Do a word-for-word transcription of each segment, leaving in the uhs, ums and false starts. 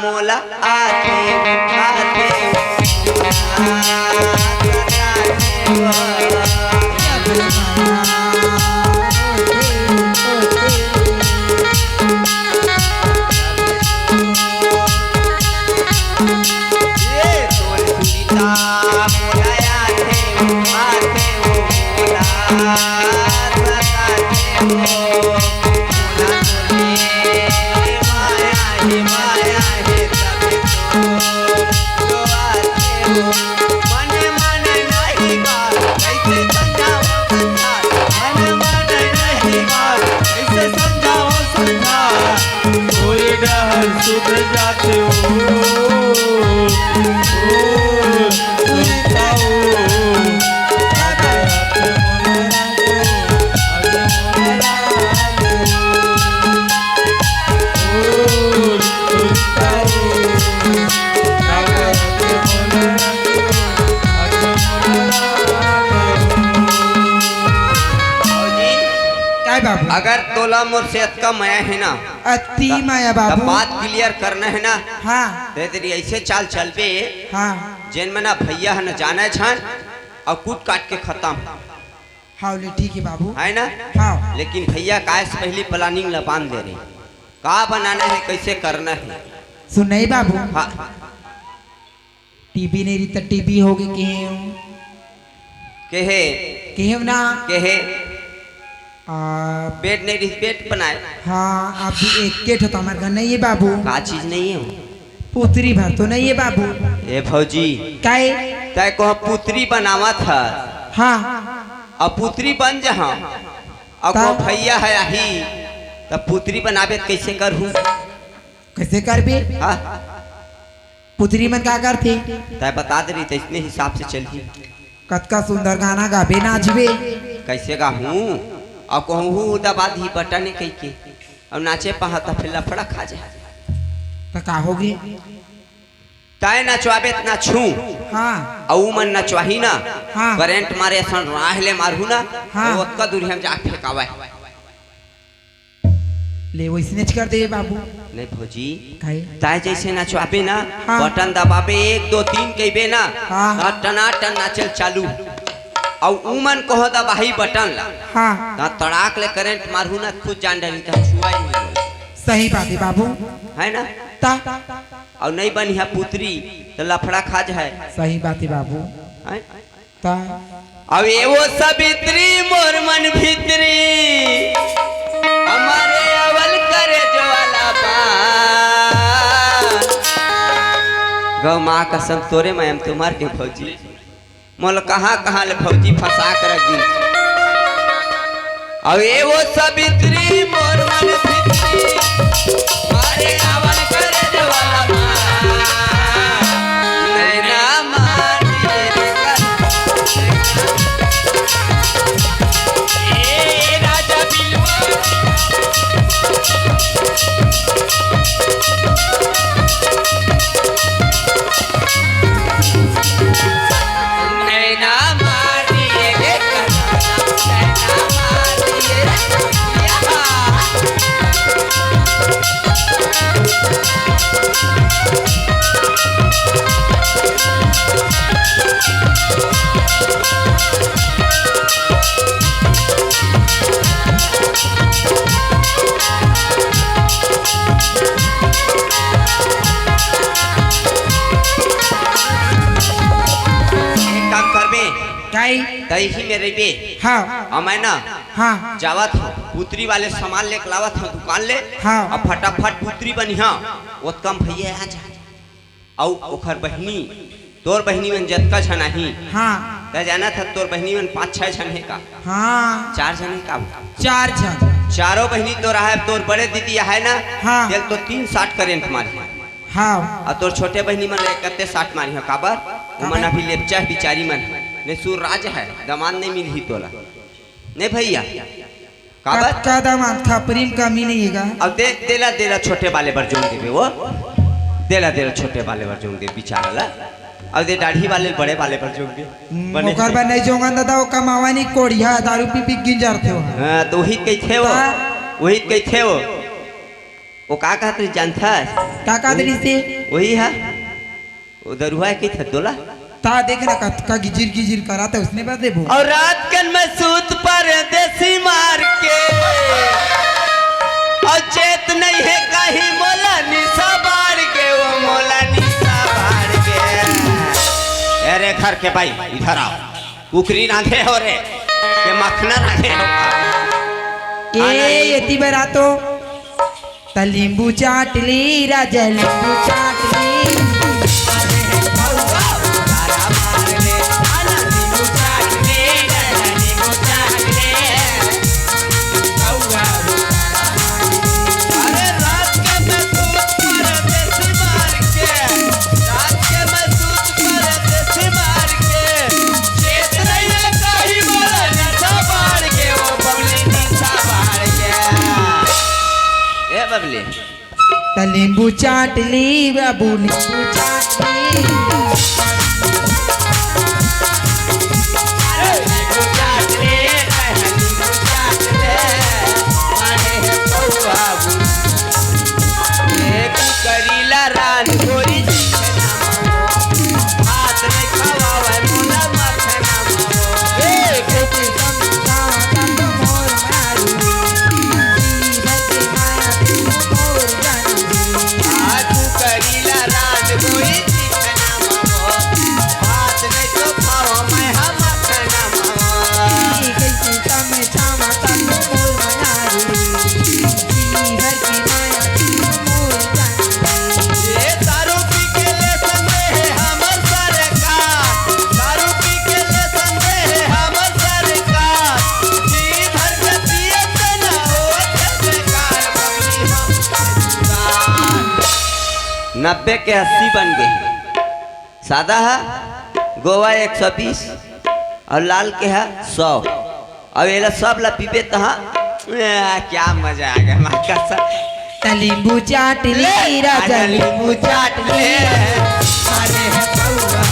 मोला आथे, आथे, ए तोर सुरता मोला आथे, आथे ओ मोला सताथे ओ, मोला तोरे माया हे, माया हे तब तो, तो आथे ओ। मन मन नहीं बात कैसे समझाओ संसार, मन मन नहीं बात कैसे समझाओ संसार। कोई डहर सुध जाथे ओ, ओ, सुरता ओ। भौजी, काय बाबू? अगर तोला मोर से अतका मया हे ना, अति त, मया त बाबू। बात clear करना हे ना, हाँ। ते तेरी ऐसे चाल चलबे, हाँ। जेन मना भैया ह न जाने छन, अउ कूट काट के खतम। हाँ, ले ठीक हे बाबू। है ना? हाँ। लेकिन भैया काय से पहली planning ला बांध ले रहे, का बनाना हे, कैसे करना हे। सुन नहीं बाबू। हाँ। टीवी नहीं रही त टीवी होगे केहेंव। केहे? केहेंव ना। केहे? आ, बेड नहीं रही, बेड बनाए। हाँ, अभी एक ठो तो हमार घर नहीं हे बाबू। का चीज नहीं हे वो? पुतरी भर तो नहीं हे बाबू। ए भौजी, काय? तय को पुतरी बनावत ह। हाँ। अब पुतरी बन जहा, अब ता? को भैया हे आही, तब पुतरी बनाबे त कैसे करहू? कैसे करबे? हाँ। पुतरी मन का करथे? तय बता दे रही, त इसने हिसाब से चलही। कतका सुंदर गाना गाबे, नाचबे। कैसे गाहूँ? अब कहूँ दबा दी बटन कह के। अब नाचे पहा त फिर लफड़ा खा जाए। त का होगे? तय नचवाबे त नाचहूँ। हाँ। अउ उमन नचवाही ना। हाँ। करंट मारे असन राह ले मारहूँ ना। हाँ। त ओतका दूरी हम जाके फेंकावे। ले वैसनेच कर दे बाबू। नहीं भौजी। काय? तय जैसे नचवाबे ना, हाँ। बटन दबाबे, एक, दो, तीन कहिबे ना, हाँ। त टनाटन नाचल चालू। अउ उमन कहो दबाही बटन ला। हाँ। त तड़ाक ले करंट मारहूँ ना, खुद जान डरही त छुआ ही नहीं। सही बात हे बाबू। है ना? ता? अउ नहीं बनिहा पुतरी, त लफड़ा खा जाए। सही बात हे बाबू। हैं? ता? अउ ए वो सबित्री मोर मन भितरी, हमारे अवल करे ज्वाला बा। गौ माँ कसम तोरे मया म तो मर गेंव भौजी। मोला कहाँ कहाँ ले भौजी फंसा के रख दी। अउ ए वो सबित्री मोर मन भितरी, मारे अवल करे ज्वाला बा। नैना मार दिए रे कर। ए राजा बिलवा। नैना मार दिए रे कर। नैना मार दिए रे कर। एक काम करबे, काई? तही में रहिबे। हाँ। अउ मैं ना हाँ। जावत हूँ, पुतरी वाले सामान लेके लावत हूँ दुकान ले। हाँ। अब फटाफट पुतरी बनिहा, ओतका म भैया आ जा। अउ ओखर बहिनी, तोर बहिनी मन जतका झन आही। हाँ। त जानत हस तोर बहिनी मन पाँच छह झन हे का? हाँ। चार झन हे का? चार झन। चारों बहिनी तोर आहे, तोर बड़े दीदी आहे ना? हाँ। तेला तो तीन साट करंट मारी। हाँ। अउ तोर छोटे बहिनी मन ला एकते साट मारी हे। काबर? काबर? ओमन अभी लेपचा हे बिचारी मन। नहीं सुर राज हे, दमांद नहीं मिलही तोला। नहीं भैया। काबर? कतका दमांद खपरी म कमी नहीं हे गा। अब दे, देला, देला छोटे वाले बर जोन देबे वो। देला, देला छोटे वाले बर जोन दे बिचारा ला। अब दे दाढ़ी वाले, बड़े वाले बर जोन दे। हम्म, बने ओकर बर नहीं जोंगन दादा, वो कमावा नहीं, कोढ़िया, दारू पी पी गिंजरथे वो। हाँ, त वही कहिथे वो। हाँ। वही कहिथे वो। वो का कहत रहिस जानथस? का कहत रहिस ते? वही है, वो दरुहा है कहिथे तोला। ता देख ना, कतका गिजिर गिजिर कराथे, उसने बस देबो। और रात कन मैं सूत परदेसी मार के, और चेत नहीं है कहीं मोला निशा बार के, वो मोला निशा बार के। अरे घर के भाई, इधर आओ। कुकरी रांधे हो रे, के मखना रांधे हो? ए, आना नींबू। एती बर आ तो। त नींबू चाट ले राजा, नींबू चाट ले। अरे रात के मैं सूत परदेसी मार के, रात के मैं सूत परदेसी मार के, चेत नहीं है कहीं मोला निशा बार के, वो बबली निशा बार के। ए बबली, त नींबू चाट ले बाबू, नींबू चाट ले। करीला रान गोरी, भात नहीं खवावे मोला मखना। ए दारू पी के ले संदेह हमर सरकार, दारू पी के ले संदेह हमर सरकार, जी भर के पिए से ना हो सरकार, बबली हम सरकार। नब्बे के अस्सी बन गए। सादा है गोवा एक सौ बीस और लाल के है सौ। अब एला सब ला पीबे तहाँ, ए, क्या मजा आ गया माँ कसम। त नींबू चाट ले राजा, आजा नींबू चाट ले। अरे है बउआ।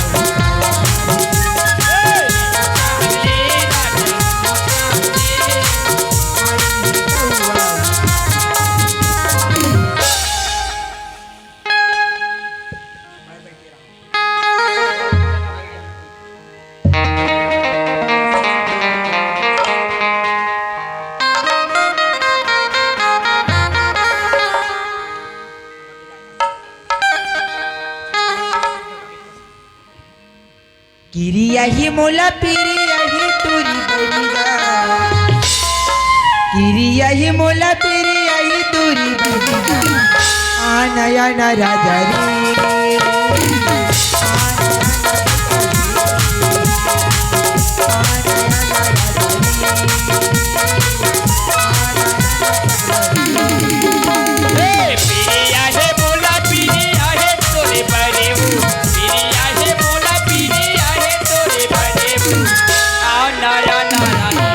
किरिया ही मोला पिरिया ही टूरी बनिया। किरिया ही मोला पिरिया ही टूरी बनिया। आना आना राजा रे। ए, पिरिया हे मोला, पिरिया हे तोरे बरे वो। पिरिया हे मोला, पिरिया हे तोरे बरे वो। आ, ना, ना, ना, ना, ना।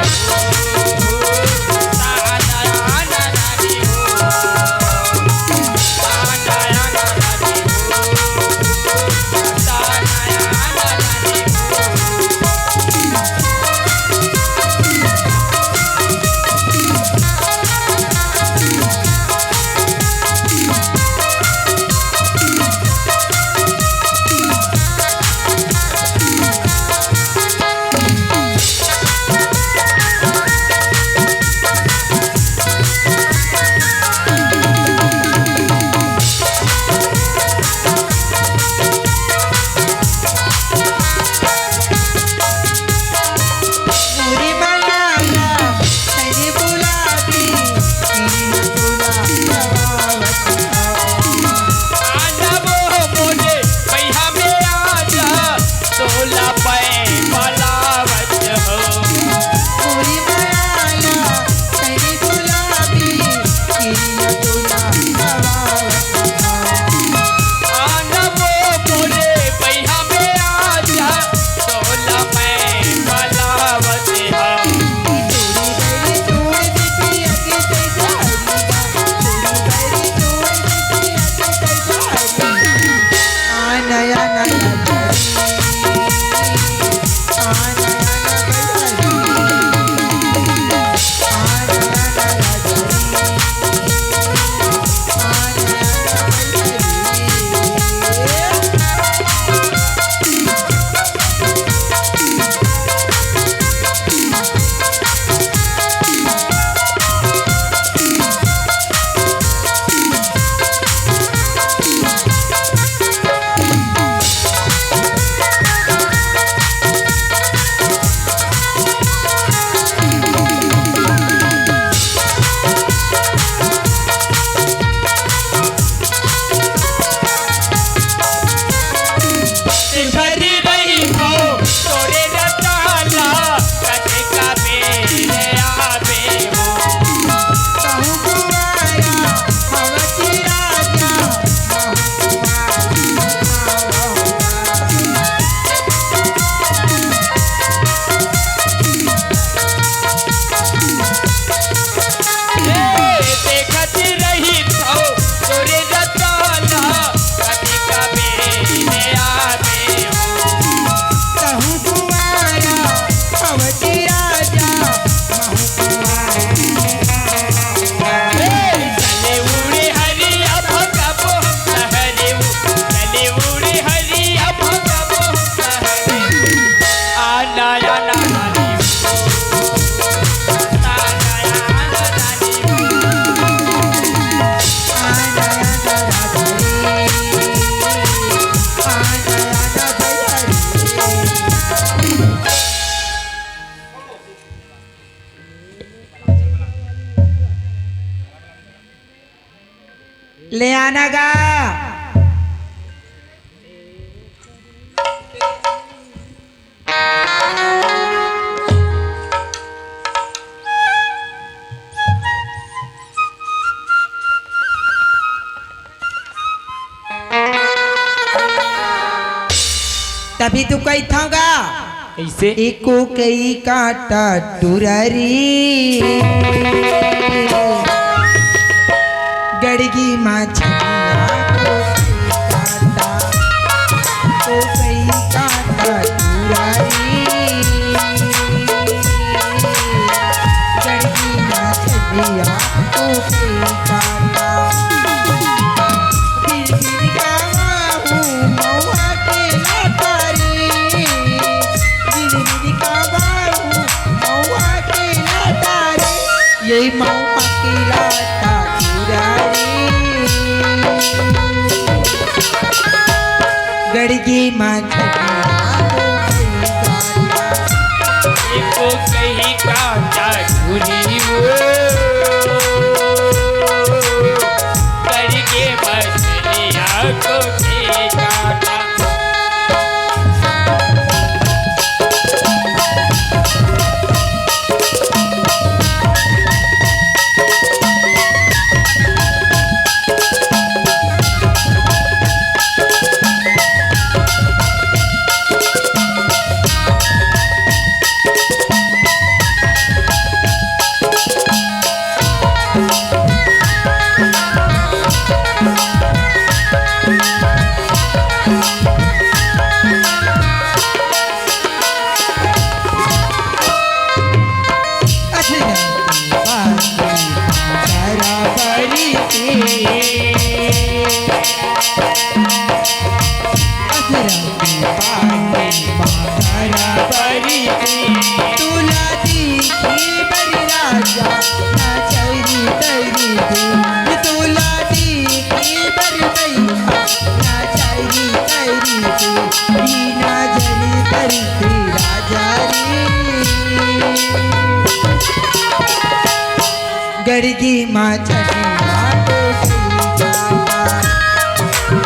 ले आना गा। तभी तो कहिथंव गा। कइसे? एको कई कांटा टुरा रे, गड़गी मा छनिया को कई कांटा, को कई कांटा टुरा रे, गड़गी मा छनिया को कई कांटा। ये मौका की लाटा पुरानी। गड़गी मा छनिया को कई कांटा। एको कई कांटा टुरी वो। गड़गी मा छनिया को कई कांटा। गड़गी मा छनिया को कई कांटा,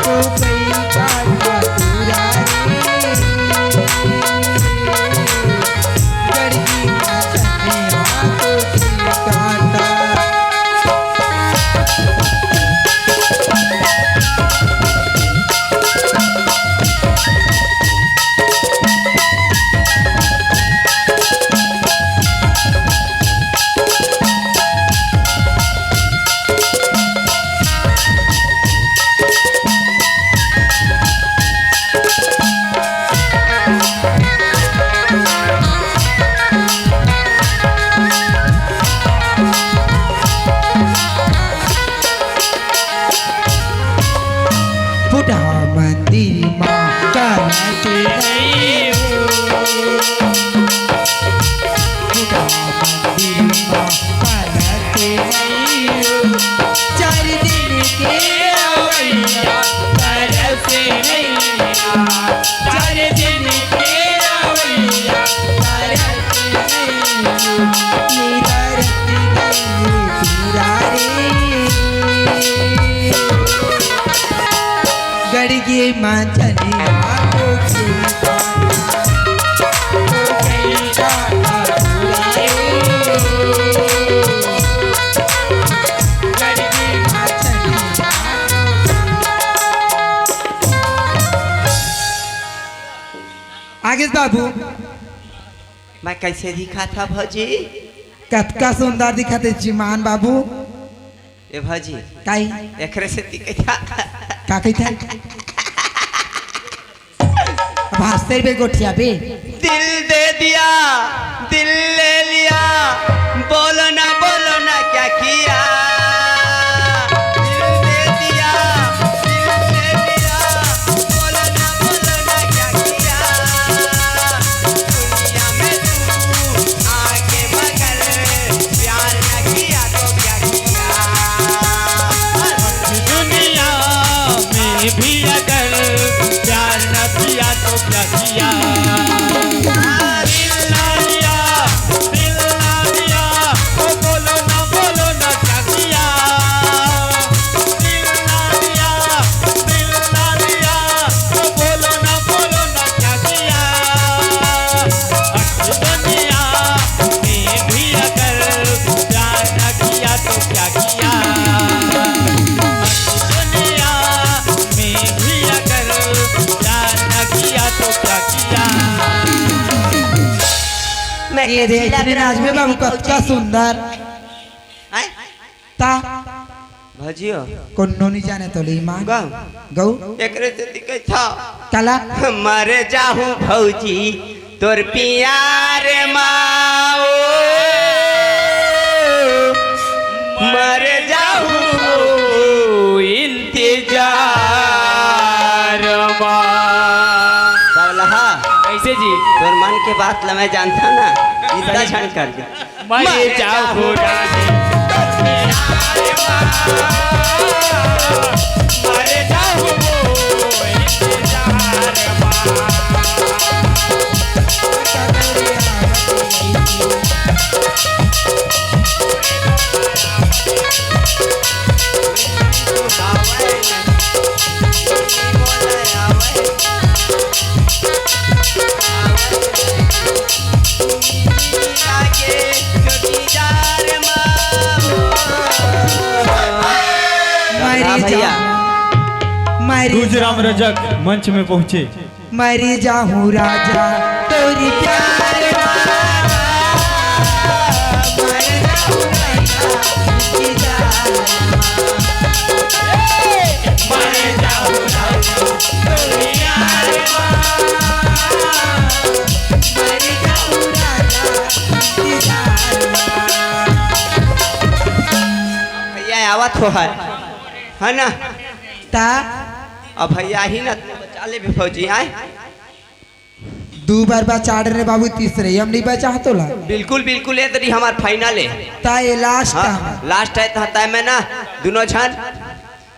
को कई कांटा टुरा रे। गड़गी मा छनिया को कई कांटा। फूटा मंदिर मा काला के नहीं हो। फूटा मंदिर मा काला के नहीं हो। चार दिन के अवैया, परस नैया। चार दिन के अवैया, परस नैया। मेरा रत नहीं हो पूरा रे। गड़गी मा छनिया को कई कांटा, को कई कांटा टुरा रे। गड़गी मा छनिया। आगे बाबू। मैं कइसे दिखत हंव भौजी? कतका सुंदर दिखत हे जीमान बाबू। ए भौजी, काई? एकरे सेती कहिथा। का कहिथा? अब हंसते बे गोठिया बे। दिल दे दिया, दिल ले लिया, बोलो ना, बोलो ना क्या किया। दिल दे दिया, दिल ले लिया, बोलो ना, बोलो ना क्या किया। दुनिया में दिया। दिल ना दिया, दिल ना दिया, ओ बोलो ना, बोलो ना क्या किया? दिल ना दिया, दिल ना दिया, ओ बोलो ना, बोलो ना क्या किया? दुनिया में भी अगर प्यार ना किया तो क्या किया? दुनिया में भी अगर प्यार ना किया तो क्या किया? मैं ये कैसी देख लग रही आज में हूँ बाबू, मेरी कतका भौजी? सुंदर। हैं? ता भजियो। कोनो नहीं जाने तो ले ईमान। गौ। गौ। एकरे से दिखे था। कला। मर जाहूँ भौजी तोर प्यार मा ओ, मर जाहूँ इंतजार मा। सावला, कैसे जी? तोर मन के बात ला मैं जानता ना, इतना झन कर दे। मर जाहूँ रानी। मर जाहूँ इंतजार मा। मरी भैया। जा, मरी दूज राम जा। रजक मंच में पहुंचे। मरी जाहूँ राजा तोरी प्यार मा। मरी जाहूँ राजा तोरी प्यार मा। भैया आवत हो है, है ना? ता अब भैया ही ना, तू बचा ले भी फौजी आए। दू बार बचा रे बाबू, तीसरे हम नहीं बचा तोला। बिल्कुल, बिल्कुल, ये तरी हमार final है। ता ये last हाँ, है। Last है, ता तय मैं ना, दोनों झन,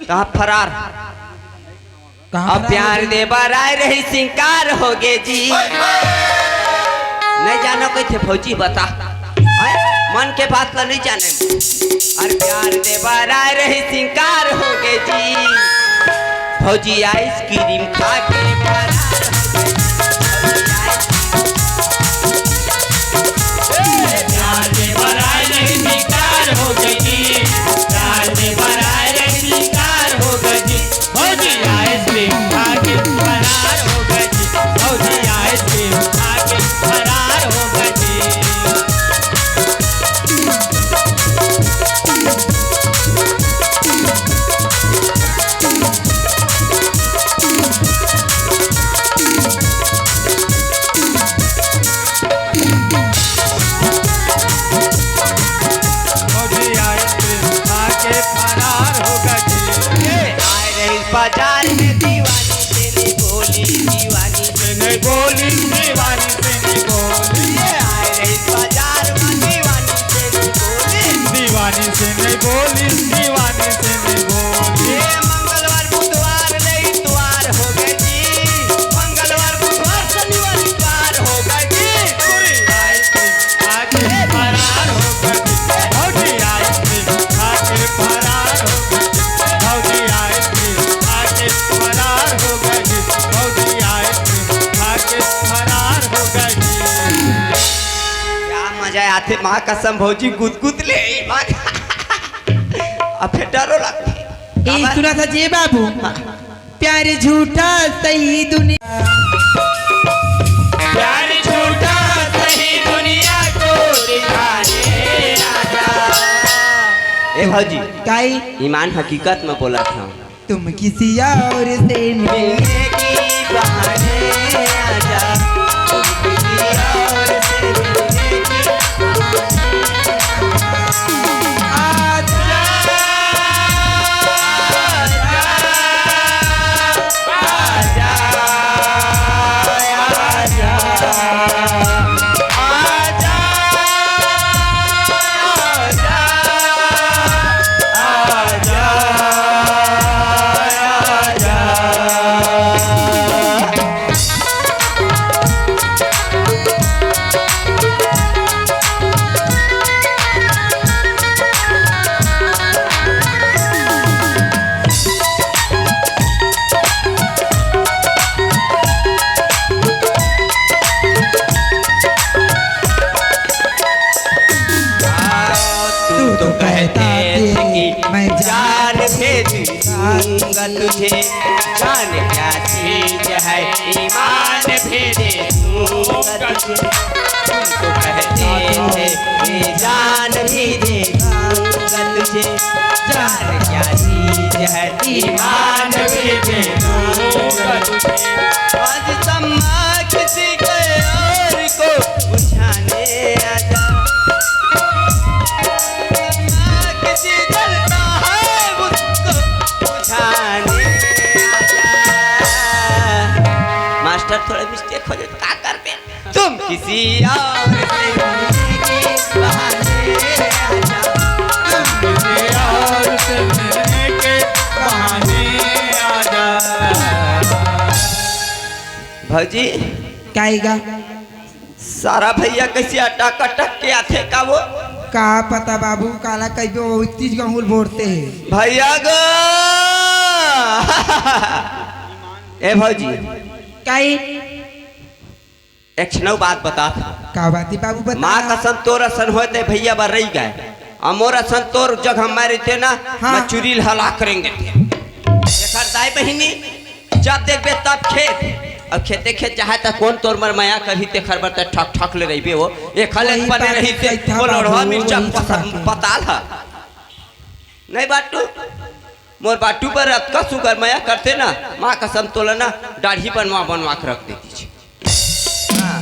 ता फरार। कहाँ अब फरार प्यार हो गई? दे बर आए रही सिंकार हो गे जी। नहीं जानो कइसे फौजी बता। हैं? मन के बात ला नहीं जाने। अरे प्यार दे बर आए रही सिंकार हो गे जी। फौजी आइसक्रीम खा के फरार हो गे। प्यार दे बर आए रही सिंकार हो गे जी। प्यार दे बर आए रही सिंकार हो गे जी। भौजी आइसक्रीम खा के फरार हो गई। भौजी आइसक्रीम खा के फरार हो गई। भौजी आइसक्रीम खा के फरार हो गई। ये आए रही बाजार में दीवानी से नहीं बोली, दीवानी से नहीं बोली, दीवानी से नहीं बोली। ये आए रही बाजार में दीवानी से नहीं बोली, दीवानी से नहीं बोली, दीवानी से नहीं बोली। ये मंगलवार बुधवार ले इतवार हो गए जी, मंगलवार बुधवार शनिवार इतवार हो गए जी। पूरी आइसक्रीम खा के फरार हो गई। भौजी आइसक्रीम खा के फरार हो गई। भौजी आइसक्रीम खा के फरार हो गई। भौजी आइसक्रीम खा के फरार हो गई। क्या मजा आथे माँ कसम भौजी गुदगुद ले। अब फिर डरो लगथे। ए, सुना था जे बाबू। हाँ। प्यार झूठा सही दुनिया। प्यार झूठा सही दुनिया को दिखाने आजा। ए भौजी, काई? ईमान हकीकत में बोला था। तुम किसी और से मिलने की बहाने आजा। तुम किसी और से मिलने की बहाने आजा। तुझे। जान क्या चीज है, ईमान भी दे दूंगा तुझे। तुम तो कहते थे, ये जान भी दे दूंगा तुझे। जान क्या चीज है, ईमान भी दे दूंगा तुझे। आज सम्मा किसी के और को बुझाने आजा। सम्मा किसी जलता है, उसको बुझाने आजा। मास्टर, थोड़ा मिस्टेक हो जाए तो का करबे? तुम किसी और से मिलने के बहाने आजा। तुम किसी और से मिलने के बहाने आजा। भौजी, का हे गा? सारा भैया कइसे अटक अटक के आथे का वो? का पता बाबू, काला कहिबे, वो इतनीच गहुल बोरथे। भैया गो। ए भौजी, का हे? एक ठन बात बता। का बात हे बाबू, बता। माँ कसम, तोर असन होय ते भैया बर रहि गय, अउ मोर असन तोर जगह मैं रहितेंव ना, हाँ। मैं चुरी ल हला करेंगे। एकर दाई बहिनी जब देखबे तब खेत, अउ खेते खेत जाहय त कोन तोर बर मया करही, तेखर बर त ठक ठक ले रहिबे वो। एखर ले वही बने बात रहिते, कहिथा वो लोढ़वा बाबू, मिर्चा वही पस-, बात हे। पताल ह। नहीं बाटू, मोर बाटू बर अतका सुघर मया करते ना, माँ कसम तोला ना दाढ़ी बनवा बनवा के रख देतिस। हाँ।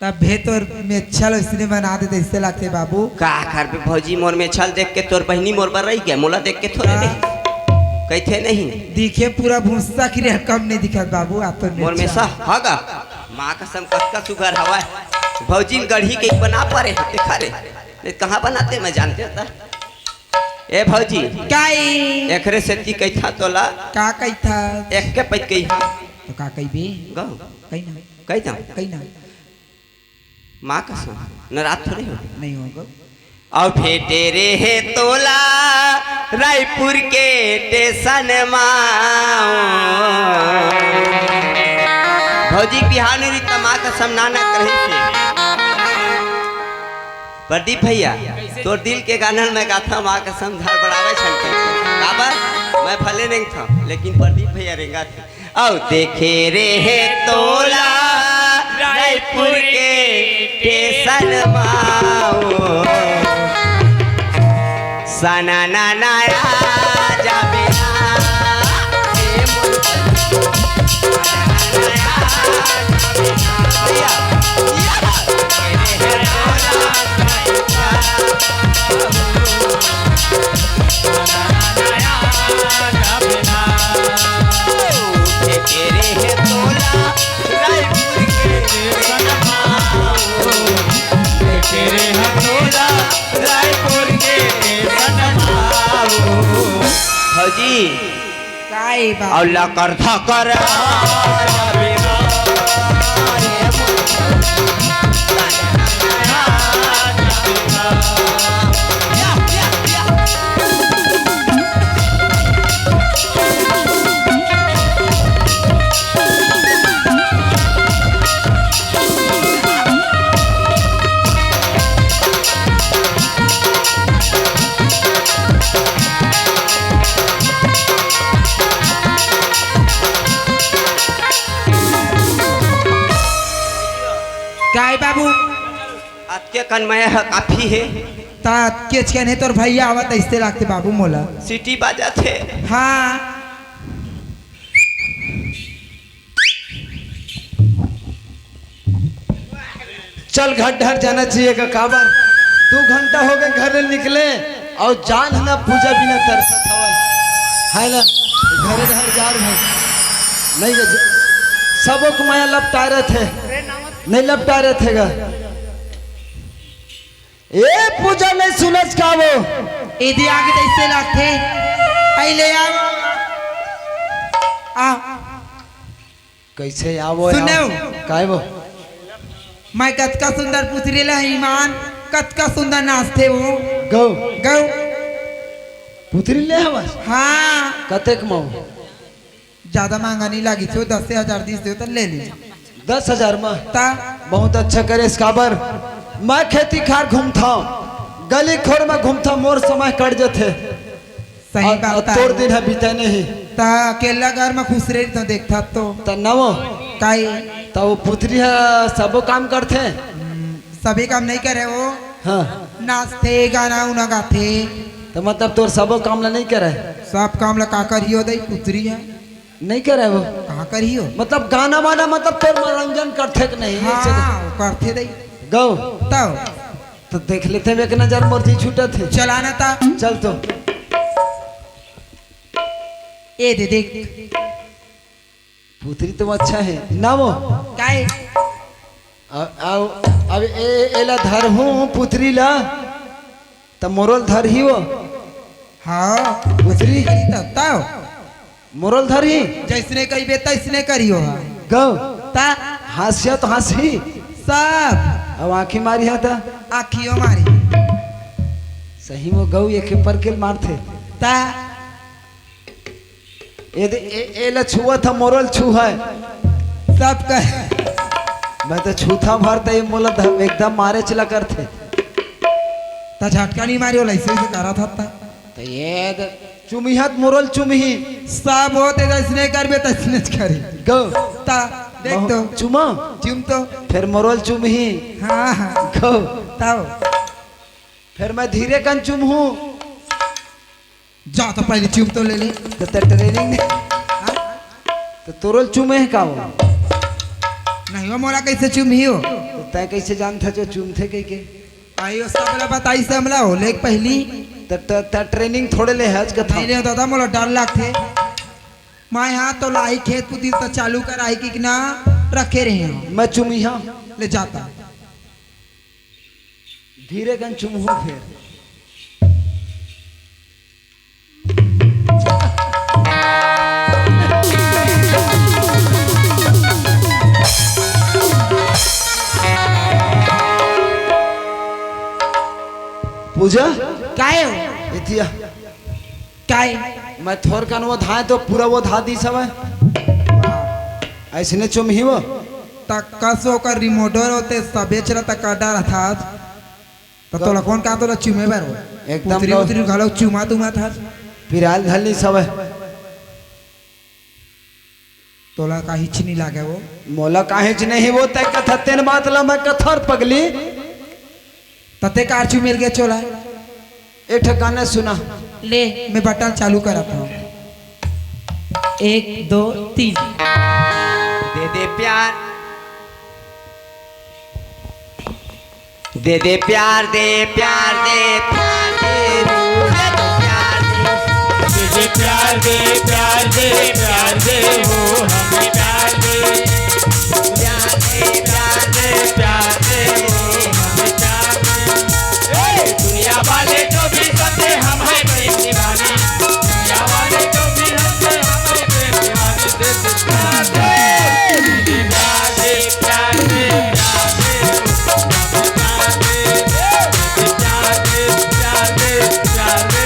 तभे तोर मेछा ल अइसने बना देते, अइसे लागथे बाबू। का करबे भौजी, मोर मेछा ल देख के तोर बहिनी मोर बर रहि गय, मोला देख के थोरे का? रही। कहिथे नहीं। दिखे पूरा भूसा के रकम नहीं दिखत बाबू, आ तोर मोर मेछा। मेछा, हाँ गा? माँ कसम कतका सुघर हवय। भौजी ल गढ़ी के बना परे हे, देखा रे। नहीं कहाँ बनाते मैं जानते होता। ए भौजी। का हे? एकरे सेती कहिथा तोला। का कहिथा? एक के पइत कही। तो का कहिबे? गौ। कही ना। कही ना। कही ना। माँ कसम, नाराज थोड़े हो। नहीं होगा। अउ भेटे रेहे तोला रायपुर के टेसन मा। भौजी बिहान रही त माँ कसम नाना करही से। प्रदीप भैया, तोर दिल के गाना ल मैं गाथंव, माँ कसम धड़बड़ावे छन के। काबर? मैं भले रेंगथंव, लेकिन प्रदीप भैया रेंगाथे। अउ देखे रेहे तोला रायपुर के टेसन मा ओ। सना ना ना आ जाबे ना। भौजी, का हे बाबू? अउ लकर धकर। का हे बाबू? अतके कन मया ह काफी हे। त अतकेच कन हे, तोर भैया आवत अइसे लागथे बाबू मोला। सीटी बाजत हे। हाँ। चल घर डहर जाना चाहिए का काबर? दू घंटा हो गए घर ले निकले अउ जान ह ना पूजा बिना तरसत हवय। है ना? घरे डहर जा रहे। नहीं गे, सबो के मया लपटाए रथे। नहीं लपटाए रथे गा। ए पूजा नहीं सुनस का वो? एदे आगे तइसे लागथे। आई ले आओ। आ। कइसे आवो सुनव। काय वो? मैं कतका सुंदर पुतरी ला ईमान, कतका सुंदर नाचथे वो। गौ। गौ। पुतरी ले हवस? हाँ। कतेक मऊ? ज्यादा महंगा नहीं लागिस हो, दसे हजार दिस हो त ले ली। दस हजार म? ता? बहुत अच्छा करेस काबर। मैं खेती खार घूमथंव, गली खोर म घूमथंव, मोर समय कट जथे। सही अउ, बात अउ तोर दिन ह बीते नहीं। त अकेला घर म खुसरे रहिथंव, देखथस तो। त नव। काई? त वो पुतरी ह सबो काम करथे? हम्म, सभी काम नहीं करे वो। हाँ। नाचथे, गाना उना गाथे। त मतलब तोर सबो काम ला नहीं करे? सब काम ला का करियो दई, पुतरी ह। नहीं करे वो? का करियो? मतलब गाना वाना, मतलब तोर मनोरंजन करथे कि नहीं? हाँ, वो करथे दई। गौ। तब? त देख लेथन एक नजर, मोर जी छूटत हे। चला ना ता। चल तो। ए दे देख। पुतरी तो अच्छा हे। नव। काई? अब, अब, अब ए, एला धरहूँ पुतरी ला, त मोरो ल धरही वो। हाँ, पुतरी। तब, तब। मोरो ल धरही। जइसने कहिबे तइसने करियो हा। गौ। ता। हाँसिया तो हाँसही। सब। अब आँखी मारिहा त। आँखियो मारी। सही म गौ एके परके ल मारथे। ता। ए दे, ए, एला छुवत ह, मोरो ल छुवय। सब कह। मैं तो छूथंव भर त ये मोला ध-, एकदम मारे चला करथे। त झटका नहीं मारी, ओला अइसे, अइसे करत हस त। त ये दे, चुमिहा त मोरो ल चुमही। सब होथे, जइसने करबे, तइसने च करही। गौ। त, देख तो। चुमा? चुम तो। फेर मोरो ल चुमही। हाँ, हाँ। गौ। तब। फेर मैं धीरे कन चुमहूँ। जा तो पहली चुम तो ले ले। त तैं training नहीं। हाँ? त तोरो ल चुमे हे का वो? नहीं वो मोला कइसे चुमही वो? त तैं कइसे जानथस जो चुमथे कहिके? आइयो सब ला बताइस हमला वो, ले पहली। त, त, त training थोड़े ले हस कथा। नहीं ले दादा, मोला डर लागथे। मैं हाँ तो लाही खेत कुदिल त चालू कराही कि ना रखे रहे हो। मैं चुमिहा। ले जा त। धीरे कन चुमहूँ फेर। पूजा? काय हो? एतिया। काय? मैं थोरकन वो धाय तो पूरा वो धा दिस हवय। अइसने चुमही वो। त कस ओकर remote होथे, सबे चला त का डर था। त तोला कोन का तोला चुमे बर हो? एकदम पुतरी लो। उतरी घलो चुमा तुमा था। पिराल धली सब। तोला काहीच नहीं लागे वो? मोला काहीच नहीं वो, तैं कथा तेन बात ला मैं कथर पगली। तते कारचू मिल गया चोला। एक ठे गाना सुना। ले, मैं बटन चालू करत हूँ। एक, दो, तीन। दे दे प्यार, दे दे प्यार, दे प्यार, दे प्यार, दे, दे दे प्यार, दे। दे दे प्यार, दे प्यार, दे प्यार, दे वो हमें प्यार दे। प्यार दे, प्यार दे, प्यार दे वो हमें प्यार दे। ए, दुनिया वाले जो भी समझे हम हैं प्रेम दीवाने, दुनिया वाले जो भी समझे हम हैं प्रेम दीवाने, दे दे प्यार दे। दे दे प्यार दे, प्यार दे, प्यार दे।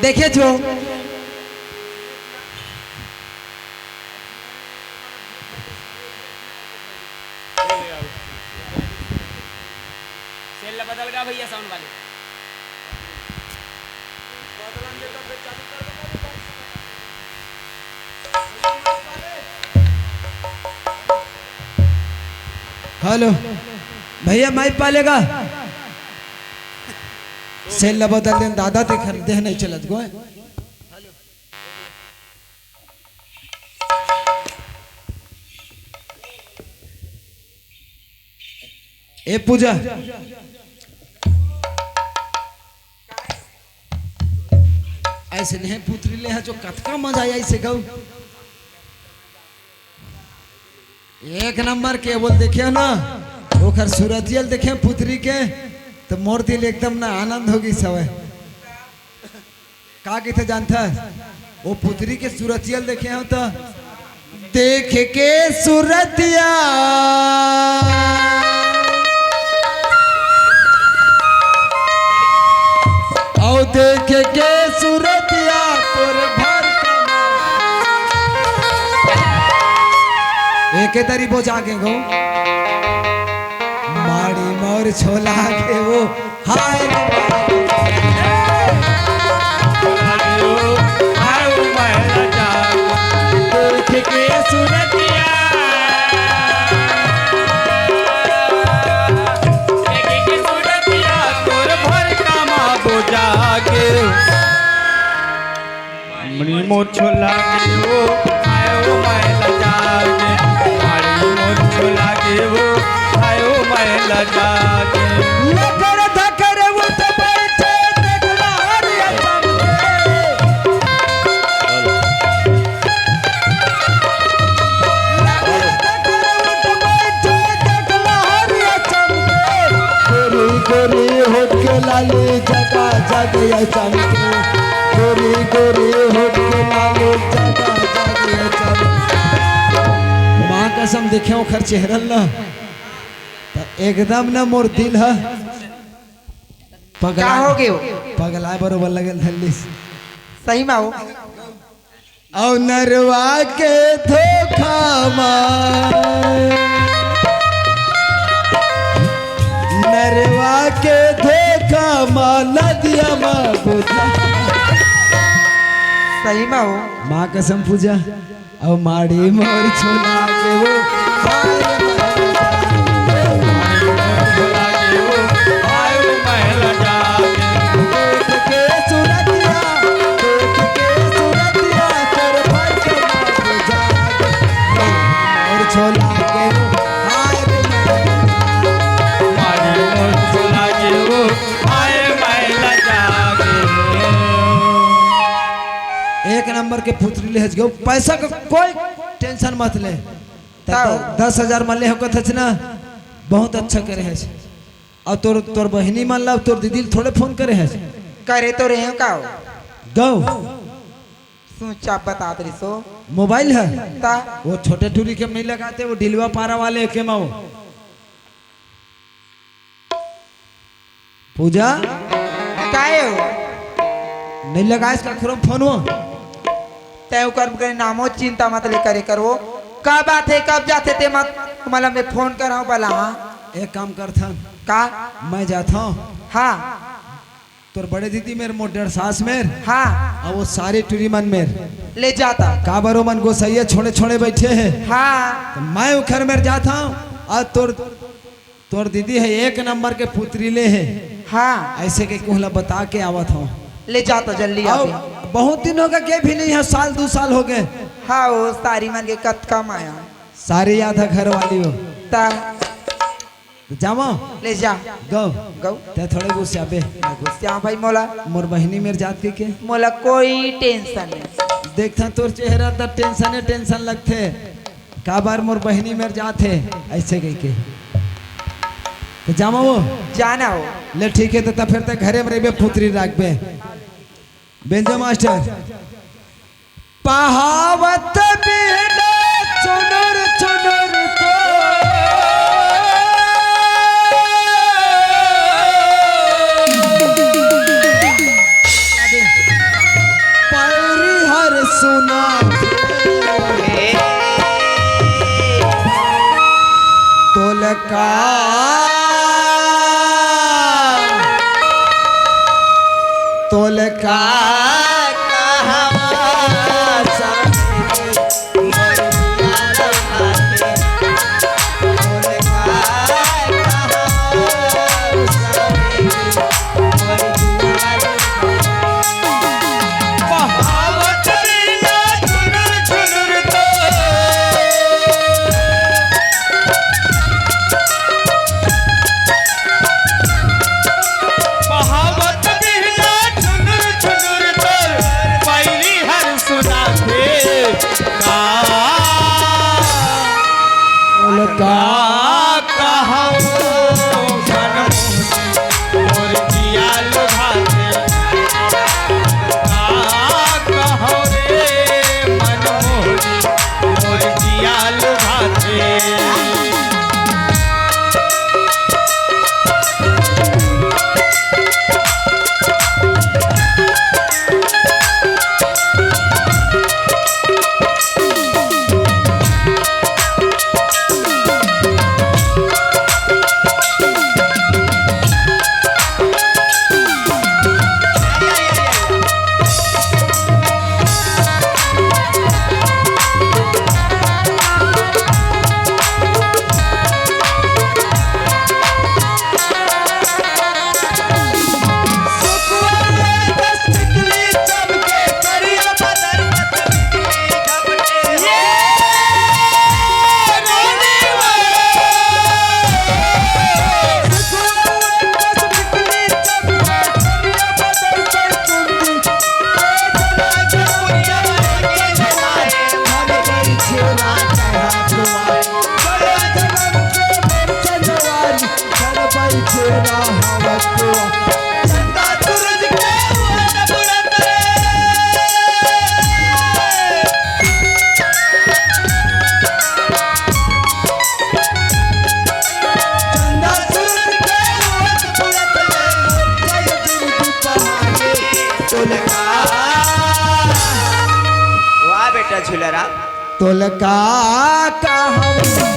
देखे छो। सेल ला बदल गा भैया साउंड वाले। हेलो भैया, माइक पालेगा? सेल ला बदल देन दादा, ते खरीदे नहीं चलत गोय। ए पूजा, अइसने पुतरी ले हा जो कतका मजा आई से गऊ। एक नंबर के बोल देखे ना, ओकर सूरतिया ल देखे पुतरी के, त मोर दिल एकदम ना आनंद होगी सवय। का कहिथे जानथस? वो पुतरी के सूरतिया ल देखे हंव त देख के सूरतिया, अउ देख के सूरतिया तोर भर कमर। एके तरी बोजा के गो, माड़ी मोर छोला के वो, हाय रे माय। हाय ओ महल जागो, देख के सूरतिया, देख के सूरतिया तोर भर कमर बोजा के। मणि मोर छोला के वो, आयो महल जागे। मणि मोर छोला के वो, आयो महल जागे। लकर धकर उठ बैठे, देखला हरिया चमके। लकर धकर उठ बैठे, देखला हरिया चमके। गोरी गोरी होठ के लाली जगा जग ये चमके। गोरी गोरी होठ के लाली जगा जग ये चमके। माँ कसम देखे ओखर चेहरा ल ना, त एकदम ना मोर दिल ह पगला, का हो गयो? पगलाए बरोबर लगल धल्लिस। सही मा हो। अउ नरवा के धोखा मा, नरवा के धोखा मा, नदिया मा बुझा। सही मा हो। माँ कसम पूजा। अउ माड़ी मोर छोला के वो, हाय रे माय। छोला के वो, हाय रे माय। देख के सूरतिया, देख के सूरतिया, तोर भाई के माँ को जागे। मोर छोला के वो, हाय रे माय। माड़ी मोर छोला के वो, हाय महल जागे। एक नंबर के पुतरी लेहस गो, पैसा का कोई टेंशन मत ले। त तब? द-, दस हजार म ले हो कथच ना, बहुत अच्छा करे हस। अउ तोर, तोर बहिनी मन ला, तोर दीदी ल थोड़े फोन करे हस? करे तो रहे हो का हो? गौ। सुन चाप बतात रहिसो। मोबाइल है? ता? वो छोटे टूरी के नहीं लगाते, वो डिलवा पारा वाले के मा वो। पूजा? काहे हो? नहीं लगाइस का खुरम फोन वो? तै ओकर बगैर नामो चिंता मत ले करे कर वो। का बात है, कब जाथे ते मत, मतलब मैं फोन कर हूँ भला, हाँ? एक काम करथन। का? मैं जाथौं। हाँ। तोर बड़े दीदी मेर, मोर डेढ़ सास मेर। हाँ। अउ वो सारे टूरी मन मेर। ले जाता। काबर ओ मन गोसैया छोड़े छोड़े बैठे हे। हाँ। त मैं उखर मेर जाथौं, अउ तोर, तोर दीदी हे एक नंबर के पुतरी ले हे। हाँ। अइसे के कुहला बता के आवत हौं। ले जाता जल्दी अउ आबे। बहुत दिन होगे, के भी नहीं हे, साल दू साल होगे। हाँ, वो सारी मन के कतका माया। सारी याद हे घर वाली हो। ता। त जावँ? ले जा। गौ। गौ। तैं थोड़े गुस्साबे। मैं गुस्सा भाई मोला। मोर बहिनी मेर जात के के? मोला कोई टेंशन नहीं। देखथौं तोर चेहरा त टेंशने टेंशन लगथे। काबर मोर बहिनी मेर जात हे, अइसे कहिके। त जावँ वो? जाना हो। ले ठीक हे, त, त फेर तैं घरे म रहिबे, पुतरी राखबे। Banjo master. पहावत बिहना चुनुर चुनुर तो पैरी हर सुना तोलका तोलका कहवा झूला राम। तोला का कहूं?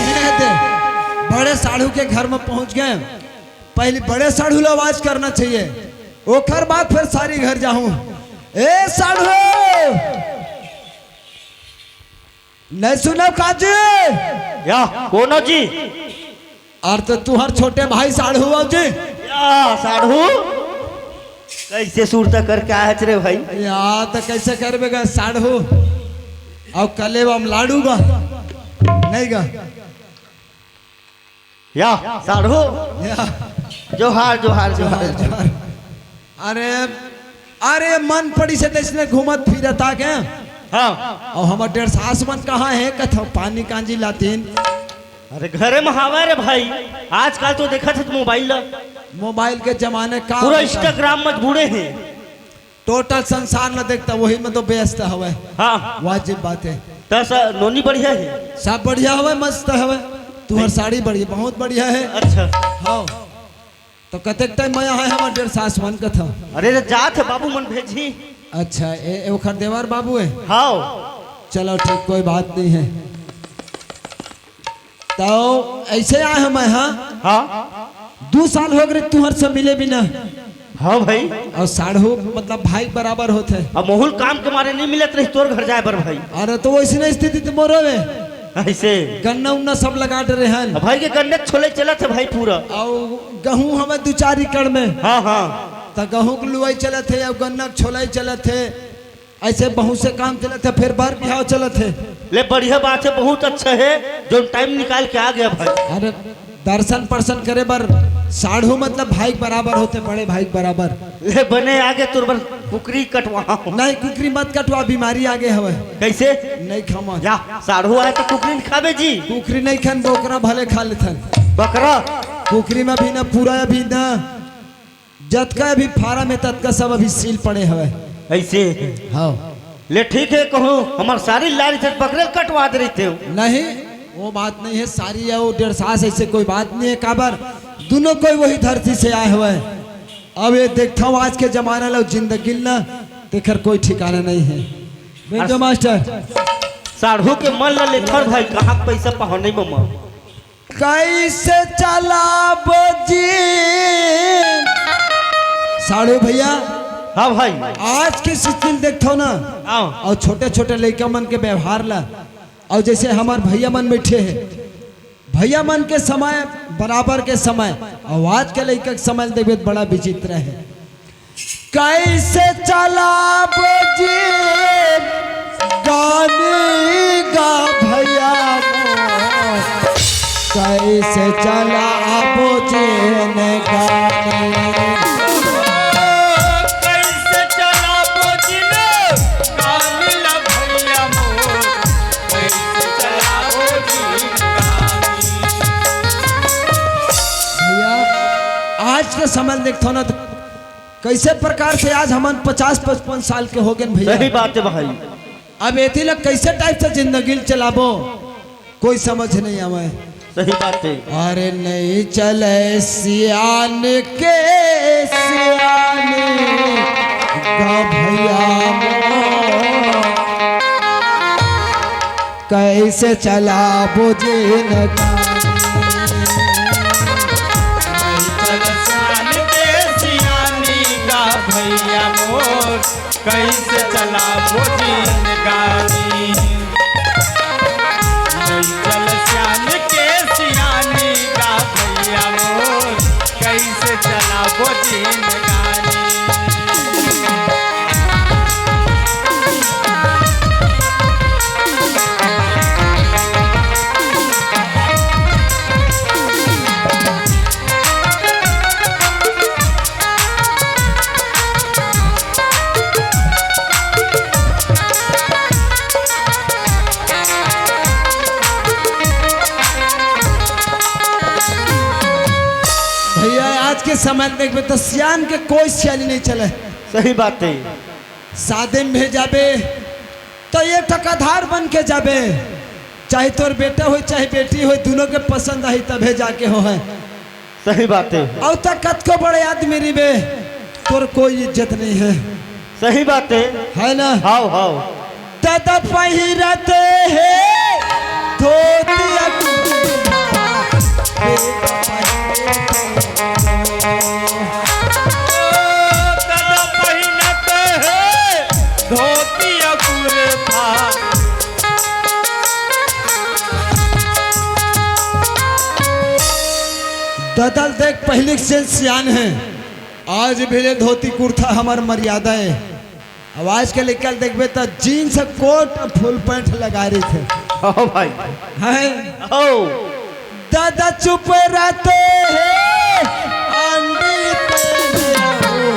ए दे, बड़े साढ़ू के घर में पहुंच गए। पहली बड़े साढ़ू ला आवाज करना चाहिए, ओकर बाद फिर सारी घर जाहूं। ए साढ़ू, नहीं सुनव का जी? या, कोनो जी? अरे तो तुहर छोटे भाई साढ़ू हो जी। या, साढ़ू? कैसे सुरता करके आए हच रे भाई? या, तो कैसे करबे गा साढ़ू? अउ कले हम लाडू गा, नहीं गा? या, साढ़ू? या। जोहार, जोहार, जोहार, जोहार। जोहार। अरे, अरे, मन पड़ी से तइसने घूमत फिरत आ के। हाँ। अउ हमर डेढ़ सास मन कहाँ हे? कथव पानी कांजी लातिन। अरे, घरे में हवय रे भाई। आजकल तो देखत हस मोबाइल ला। मोबाइल के जमाने का पूरा होता है? Instagram में बूड़े हे। Total संसार न देखता, वही में तो व्यस्त हवय। हाँ। वाजिब बात हे। त स-, नोनी बढ़िया हे? सब बढ़िया हवय, मस्त हवय। तुहर साड़ी बढ़िया, बहुत बढ़िया हे। अच्छा। हाँ। तो कतेक time में आए हमर डेढ़ सास मन कथव? अरे रे, जात हे, बाबू मन भेजही। अच्छा, ए, ए ओखर देवर बाबू हे? हाँ। चलो ठीक, कोई बात नहीं हे। तो ऐसे आए हंव मैं, हाँ? हाँ। दू साल हो गए तुहर से मिले बिना। हाँ भाई। अउ साढ़ू मतलब भाई के बराबर होथे। अब महूं ल काम के मारे नहीं मिलत रही तोर घर जाए बर भाई। अरे तो वइसने स्थिति तो मोरो हे। ऐसे? गन्ना उन्ना सब लगा डरे हन। अब भाई के गन्ने के छोलई चलत हे भाई पूरा। अउ गहूं हवय दू चार एकड़ में। हाँ, हाँ। त गहूं के लुवई चलत हे अउ गन्ना के छोलई चलत हे। ऐसे बहुत से काम चलत हे, फिर बर बिहाव चलत हे। ले, बढ़िया बात हे, बहुत अच्छा हे, जोन time निकाल के आ गया भाई। अरे, दर्शन पर्शन करे बर साढ़ू मतलब भाई के बराबर होथे, बड़े भाई के बराबर। ले, बने आगे तोर बर कुकरी कटवाहूं। नहीं, कुकरी मत कटवा, बीमारी आगे हवय। कैसे? नहीं खामा। या, साढ़ू आए तो कुकरी नहीं खाबे जी। कुकरी नहीं खान, बोकरा भले खा लेथन। बकरा? कुकरी में भी ना पूरा, अभी ना जतका अभी farm हे, ततका सब अभी सील पड़े हवय। ऐसे? हाँ। ले ठीक हे, कहूं हमर सारी लारी से बकरे कटवा दे रहितेव। नहीं, वो बात नहीं हे, सारी हे, वो डेढ़ सास, ऐसे कोई बात नहीं हे। काबर, दुनों कोई वही धरती से आए हवय। अब ये देखथव आज के जमाना ला, जिंदगी ल ना, तेखर कोई ठिकाना नहीं हे। Banjo master. साढ़ू के मन ला लेथर भाई, कहाँ के पैसा पहुँच नहीं ममा। कैसे चलाबो जी? साढ़ू भैया, हाँ भाई। आज के स्थिति ल देखथव ना, हाँ। अउ छोटे-छोटे लइका मन के व्यवहार ला, अउ जइसे हमर भैया मन बइठे हे, भैया मन के समय बराबर के समय, अउ आज के लइका के समय ल देखबे त बड़ा विचित्र हे। कैसे चलाबो जी गानी गा भैया मोर, कैसे चलाबो जी गानी। कैसे चलाबो जी गानी ला भैया मोर, कैसे चलाबो जी गानी। भैया, आज के समय देखथव ना, तो कैसे प्रकार से आज हमन पचास पचपन साल के हो गए भैया। सही बात हे भाई। अब एती ला कैसे type से जिंदगी ल चलाबो, कोई समझ नहीं आवे। सही बात हे। अरे नहीं चले सियान के सियान गा भैया मोर। कैसे चलाबो जिनगानी। चल सियान के सियानी गा भैया मोर, कैसे चलाबो जिनगानी। चल सियान के सियानी गा भैया मोर, कैसे चलाबो जिनगानी। मैं देखबे त सियान के कोई सियानी नहीं चले। सही बात है। शादी में भी जाबे त ये टकाधार बन के जाबे, चाहे तोर बेटा होय चाहे बेटी होय, दोनों के पसंद आही तभे जाके होहे। सही बात है। अउ त कतको बड़े आदमी रिबे, तोर कोई इज्जत नहीं है। सही बात है। है ना? हाव, हाव। ददा पहिरत हे धोतिया कुर्ता, बेटा पहिरत हे। ददा पहिरत हे धोतिया कुर्ता। ददा ल देख, पहिली के सियान हे, आज भी ले धोती कुर्ता हमर मर्यादा हे। अब आज के लइका ल देखबे त जींस कोट फुल पैंट लगा रहिथे। ओ भाई। हैं? ओ। दादा चुप रहते हैं, आंधी तेरे आओ,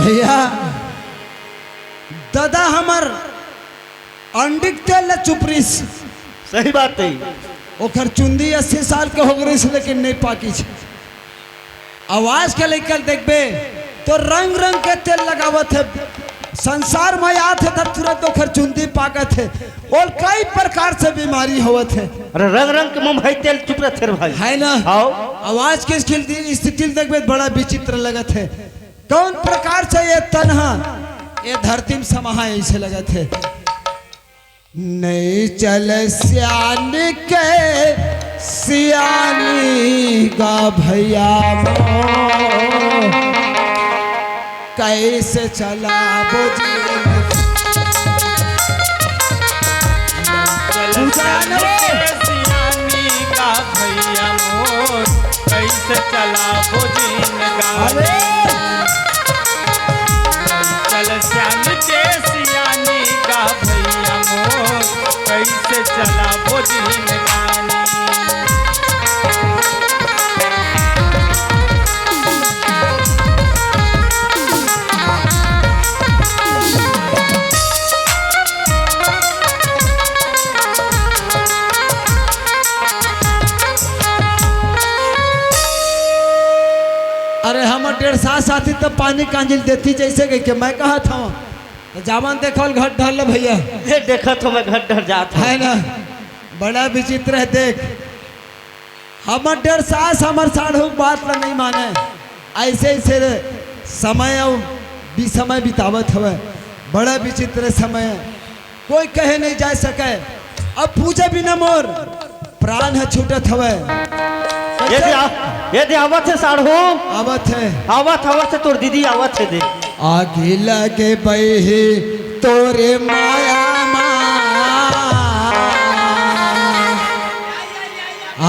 भैया, दादा हमर अंडिक तेल ल चुपरिस। सही बात है। ओखर चुंदी अस्सी साल के हो गइस, लेकिन नहीं पाकिस। अब आज के लइका ल देखबे तो रंग रंग के तेल लगावत हे, संसार में आत हे त तुरंत ओखर चुंदी पाकत हे। ओल कई प्रकार से बीमारी होवत हे। अरे रंग रंग के मुंह भाई तेल चुप रह थे रे भाई। है ना? हाव। अब आज के स्थिति ल देखबे त बड़ा विचित्र लगत हे। कौन प्रकार से ये तन ह ये धरती में समा हे, ऐसे लगत हे। नहीं चल सियान के सियानी गा भैया मोर, कैसे चलाबो जीवन। चल सियान के सियानी गा भैया मोर, कैसे चलाबो जिनगानी। अरे! चल श्याम के सियानी का भैया मोर, कैसे चलाबो जिनगानी। अरे हमर डेढ़ सास आती त पानी कांजिल देती जैसे कहिके मैं कहत हंव। त जावन देखल घट ढर ले भैया। ये देखत हंव मैं घट ढर जात हंव। है ना? बड़ा विचित्र हे देख। हमर डेढ़ सास हमर साढ़ू के बात ल नहीं माने। ऐसे ऐसे समय अउ विसमय बितावत हवय। बड़ा विचित्र समय। कोई कहे नहीं जा सके। अब पूजा बिना मोर प्राण ह छूटत हवय। ये दे आ-, ये दे आवत हे साढ़ू। आवत हे। आवत, आवत हे तोर दीदी आवत हे दे। आगी लगे बही तोरे माया मा।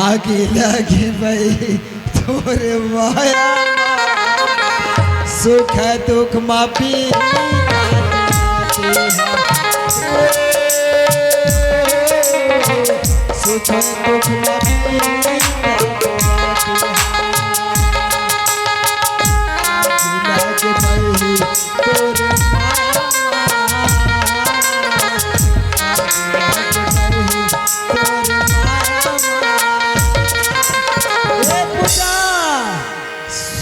आगी लगे बही तोरे माया मा। सुख दुख मा पी सुख दुख मा पी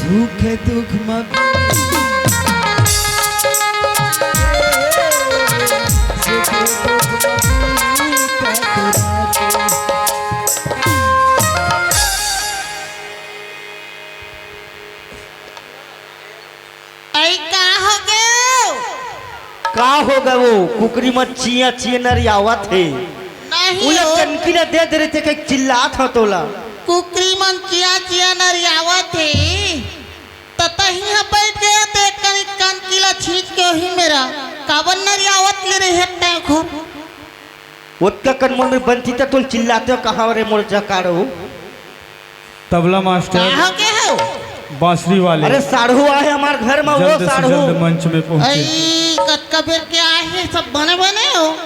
सुख दुख म अई का हो गे? का हो गे वो? कुकरी मन चिया चिया नरियावत हे। नहीं वो हो। चनकी ल दे दे रहिते के चिल्लात हो तोला। कुकरी मन चिया चिया नरियावत हे। त तहीं ह बइठ गे ते कनी कनकी ल छींच के ओही मेरा काबर नरियावत ले रहे हे तैं घर। ओतका कन मोर में बनती त तोल चिल्लाते हो कहाँ रे मोर जकाड़ो। तबला मास्टर। का हो गे हो? बांसुरी वाले अरे साढ़ू आए हमार घर में, वो जल्द से साढ़ू। जल्द मंच में पहुंचे। अई, कतका बेर के आए हे, सब बने बने हो?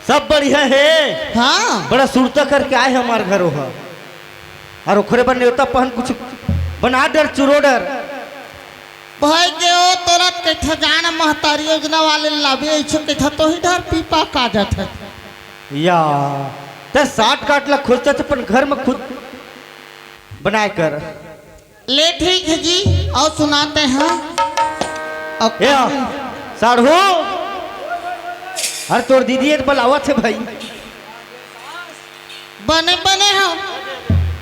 सब बढ़िया हे। हाँ। बड़ा सुरता करके आए हे हमार घर ओहा। और ओखरे बर नेवता पहन कुछ बना डर चुरो डर। भाई के ओ तोला कइठा जान महतारी योजना वाले लाबे, ऐसे कइठा तो ही डर पीपा का जात हे। या, ते साठ काठ ला खोजत हे, अपन घर में खुद बनाए कर। ले ठीक हे जी, अउ सुनाते हैं। अब ए, साढ़ू, अरे तोर दीदी ये तो बुलावत हे भाई। बने बने हो।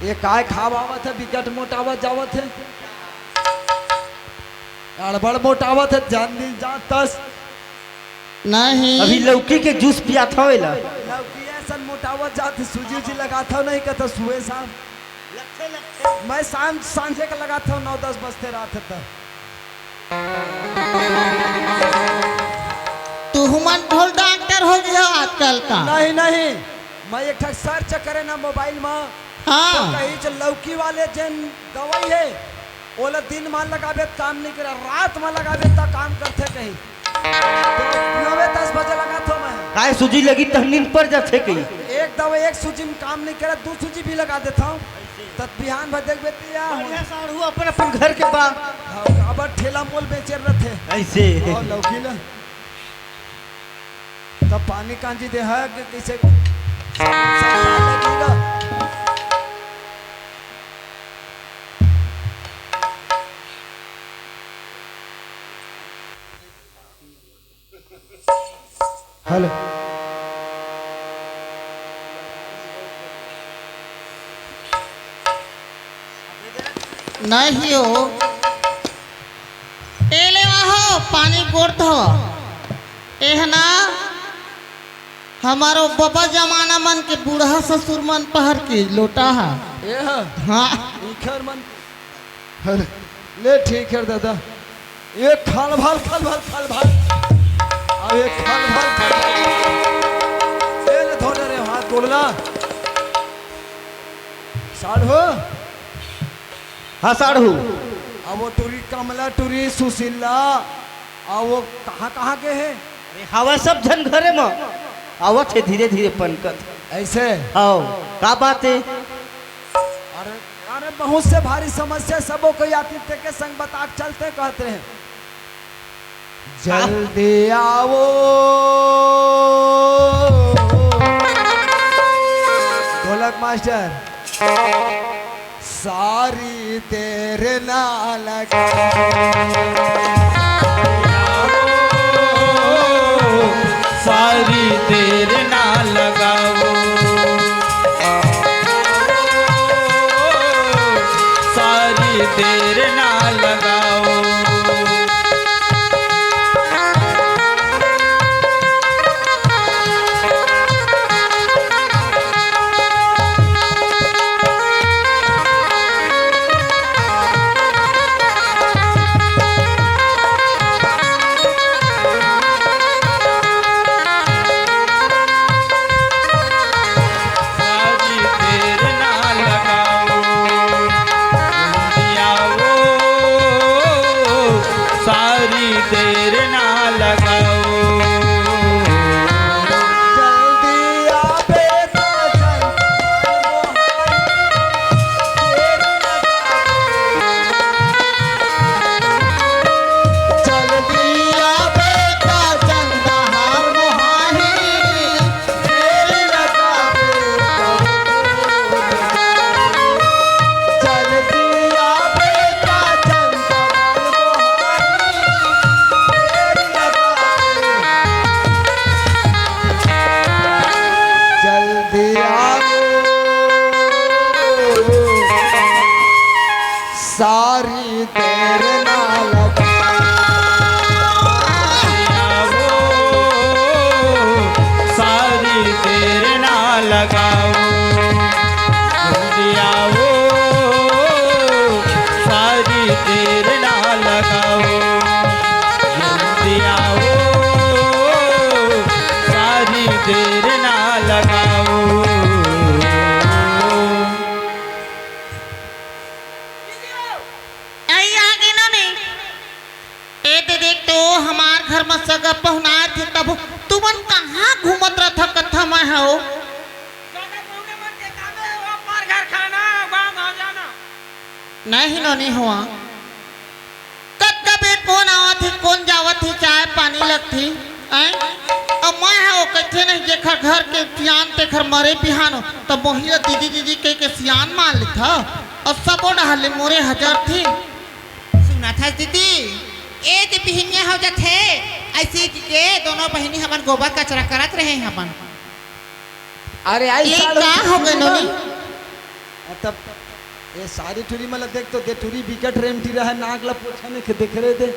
ये काय खावावत हे, बिकट मोटावत जावत हे। अड़बड़ मोटावत हे, जान दिन जात तस। नहीं। अभी लौकी के जूस पियात हव एला। लौकी असन मोटावत जात हे, सूजी उजी लगात हव नहीं कत सुबह शाम। मैं शाम सांझे के लगात हव, नौ दस बजते रात हे त। तुहू मन ढोल डॉक्टर हो गया आजकल का। नहीं, नहीं, मैं एक ठक सर्च करे ना मोबाइल में, हाँ। तो कहीं जो लौकी वाले जेन दवाई हे, ओला दिन मा लगाबे त काम नहीं करे, रात मा लगाबे त काम करथे कहीं। तो नवे दस बजे लगात हव मैं। काय सूजी लगी तहन नींद पड़ जाथे कहीं। एक दवा, एक सूजी में काम नहीं करे, दू सूजी भी लगा देत हव। तब बिहान भर देखबे त या हो। बढ़िया साढ़ू अपन, अपन घर के बा। हाँ, काबर ठेला मोल बेचे रथे। ऐसे। और लौकी ला। तब पानी कांजी दे है कि किसे हेलो। नहीं हो। ए ले आहो, पानी गोड़ धो। एहना हमारो बबा जमाना मन के बूढ़ा ससुर मन पहर के लोटा हा। ए हा। हाँ। इखर मन। अरे, ले ठीक है दादा। ये खलभल, खलभल, खलभल। अब ये खलभल, खलभल। ए ले धोने रे हाथ गोड़ ला। साढ़ू। हाँ साढ़ू। अब वो टुरी कमला, टुरी सुशीला, अब वो कहाँ कहाँ गे हे? अरे हवा सब झन घरे म। आवत हे धीरे धीरे पनकत। ऐसे? आओ, का बात हे? अरे, अरे बहुत से भारी समस्या, सबो कोई आतिथ्य के संग बता के चलते कहत रहे। जल्दी आओ। ढोलक मास्टर। सारी देर ना लगाओ। सारी देर ना लगाओ। सारी देर ना लगाओ। सारी देर ना लगाओ। जल्दी आओ, सारी देर ना लगाओ। जल्दी आबे तो जल्दी जल्दी आओ, सारी देर ना लगाओ। सारी देर ना लगाओ। जल्दी आओ, सारी देर ना लगाओ। जल्दी आओ, सारी देर ना लगाओ। सगा पहुना आथे तब तुमन कहाँ घूमत रथा कथा मैं हव? सगा पहुना मन के कामे हो, मार घर खाना, गाँव ना जाना। नहीं नोनी हुआ। कतका बेर कोन आवत हे, कोन जावत हे, चाय पानी लगथे, हैं? अब मैं ह ओ कहिथे नहीं, जेखर घर के सियान तेखर मरे बिहान हो, त मोही ल दीदी दीदी कह के सियान मान लेथा, अउ सबो डहर ले मोरे हजर थे। सुनत हस दीदी, ए दे बिहिनिया हो जाथे, अइसे के दोनों बहिनी हमन गोबर कचरा करत रहे हमन। अरे आई ये साढ़ू का हो गए टूरी नोनी? मन। तब ये सारी टूरी मन ला देख तो दे, टूरी बिकट रेमटी रहे, नाक ला पोछा नहीं के देख रहे थे।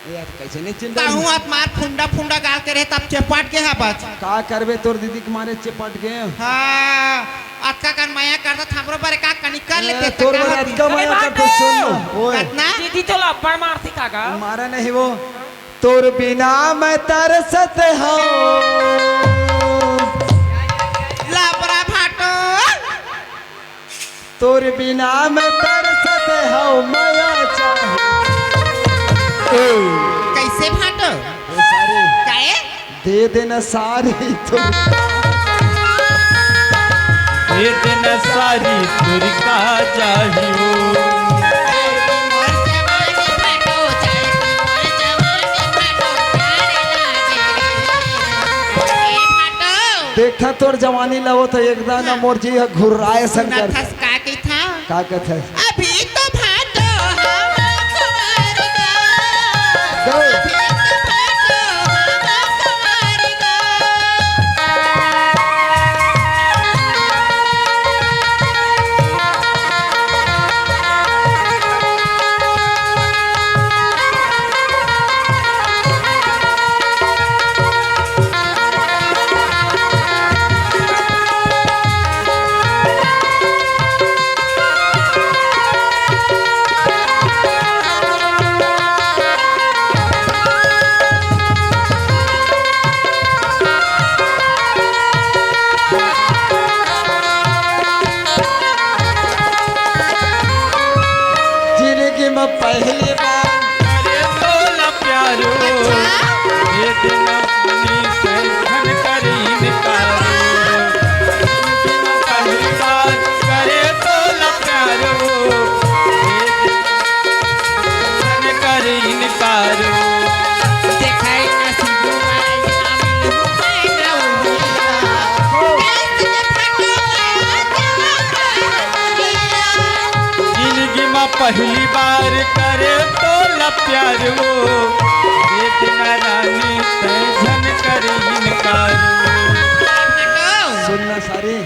ये यार कैसे नहीं चिंता? ताहू आप मार फुंडा फुंडा गाल के रहे तब चेपाट के हा बच। का करबे तोर दीदी के मारे चेपाट के? हाँ, अतका कन मया करता था हमरो बारे का कनी कर ए, लेते तोर तका बारे होती। अतका मया अरे करते सुन ना। ओए। कतना? दीदी चलो अब्बड़ मारती काका। मारा नहीं वो। तोर बिना मैं तरसत हूँ। लापरा भाटो। तोर बिना मैं तरसत हूँ, मया चाहूँ। ए। कैसे भाटो? ए, सारी। काए? दे देना सारी तो। दे देना सारी तोर का चाहियो। देखा तोर जवानी ला वो तो एकदम ना मोर जी ह घुर्राए संग कर। का कहिथा? का कथे? अभी तो भाटो हम कुंवार गा। गौ। अभी तो भाटो हम कुंवार गा। जिंदगी में पहली बार करे तोला प्यार हो। अच्छा। ये दिन अपनी कैसन करी इनकार। जिंदगी में पहली बार करे तोला प्यार हो। ये दिन कैसन करी इनकार। देखाई नसीब माई ना मिलहूँ मैं ना उहिया। कैसे फटवा जिंदगी में पहली बार करे तोला प्यार वो, एक ना रानी तै झन कर इनकार। सुन ना सारी,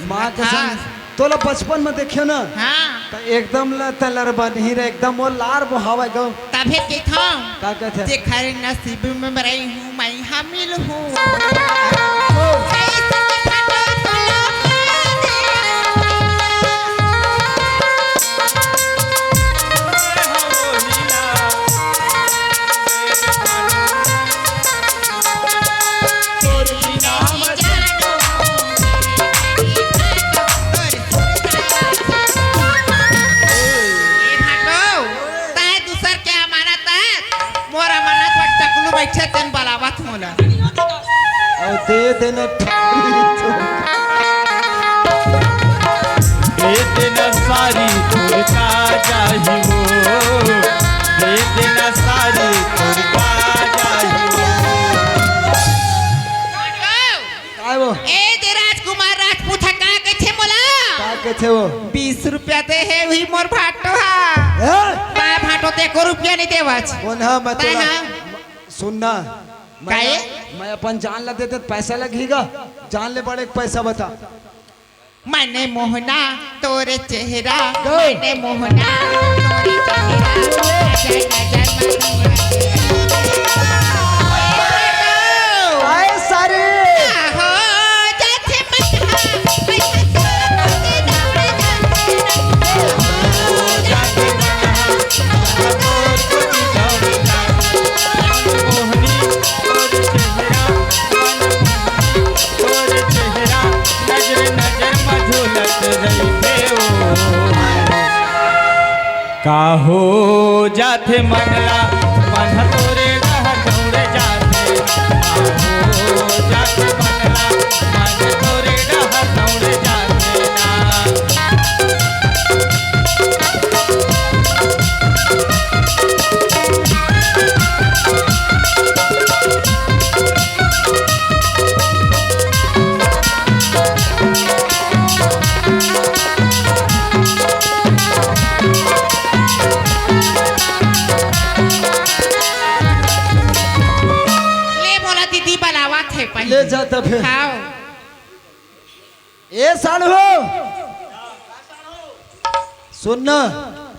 माँ कसम, हाँ। तोला बचपन में देखियो ना, हाँ। तो एकदम ल-, तलर बन ही रहे, एकदम वो लार मोहावे गो। तभे के था। का कहते? जेखर नसीब में रही हूँ, मैं हा मिलहूँ। ए भाटो, तैं दूसर के अमानत है, मोर अमानत बर टकलू बइठे तेन बलावत मोला। अउ दे देना ठारी तो। दे देना सारी तोर का जाही वो। दे देना सारी तोर का जाही वो। काय वो? ए दे राजकुमार राजपूत ह का कथे मोला? का कथे वो? बीस रुपया दे हे उही मोर भाटो हा। हैं? काय भाटो ते एको रुपया नहीं देवच। कोन हा? मैं तोला, सुन ना, मैं, काहे? मैं अपन जान ला देते त पैसा लगही गा, जान ले बड़े पैसा बता। मैंने मोहना तोरे चेहरा, गो। मैंने मोहना तोरे चेहरा, नजर नजर में आए सारे। हो जाथे मन हा, पैसा तो दौड़ जाथे। का हो जाथे मन ला, मन तोरे ले भोला दीदी बलावत हे पहले। ले जा तब। हाँ। ए साढ़ू, सुन ना।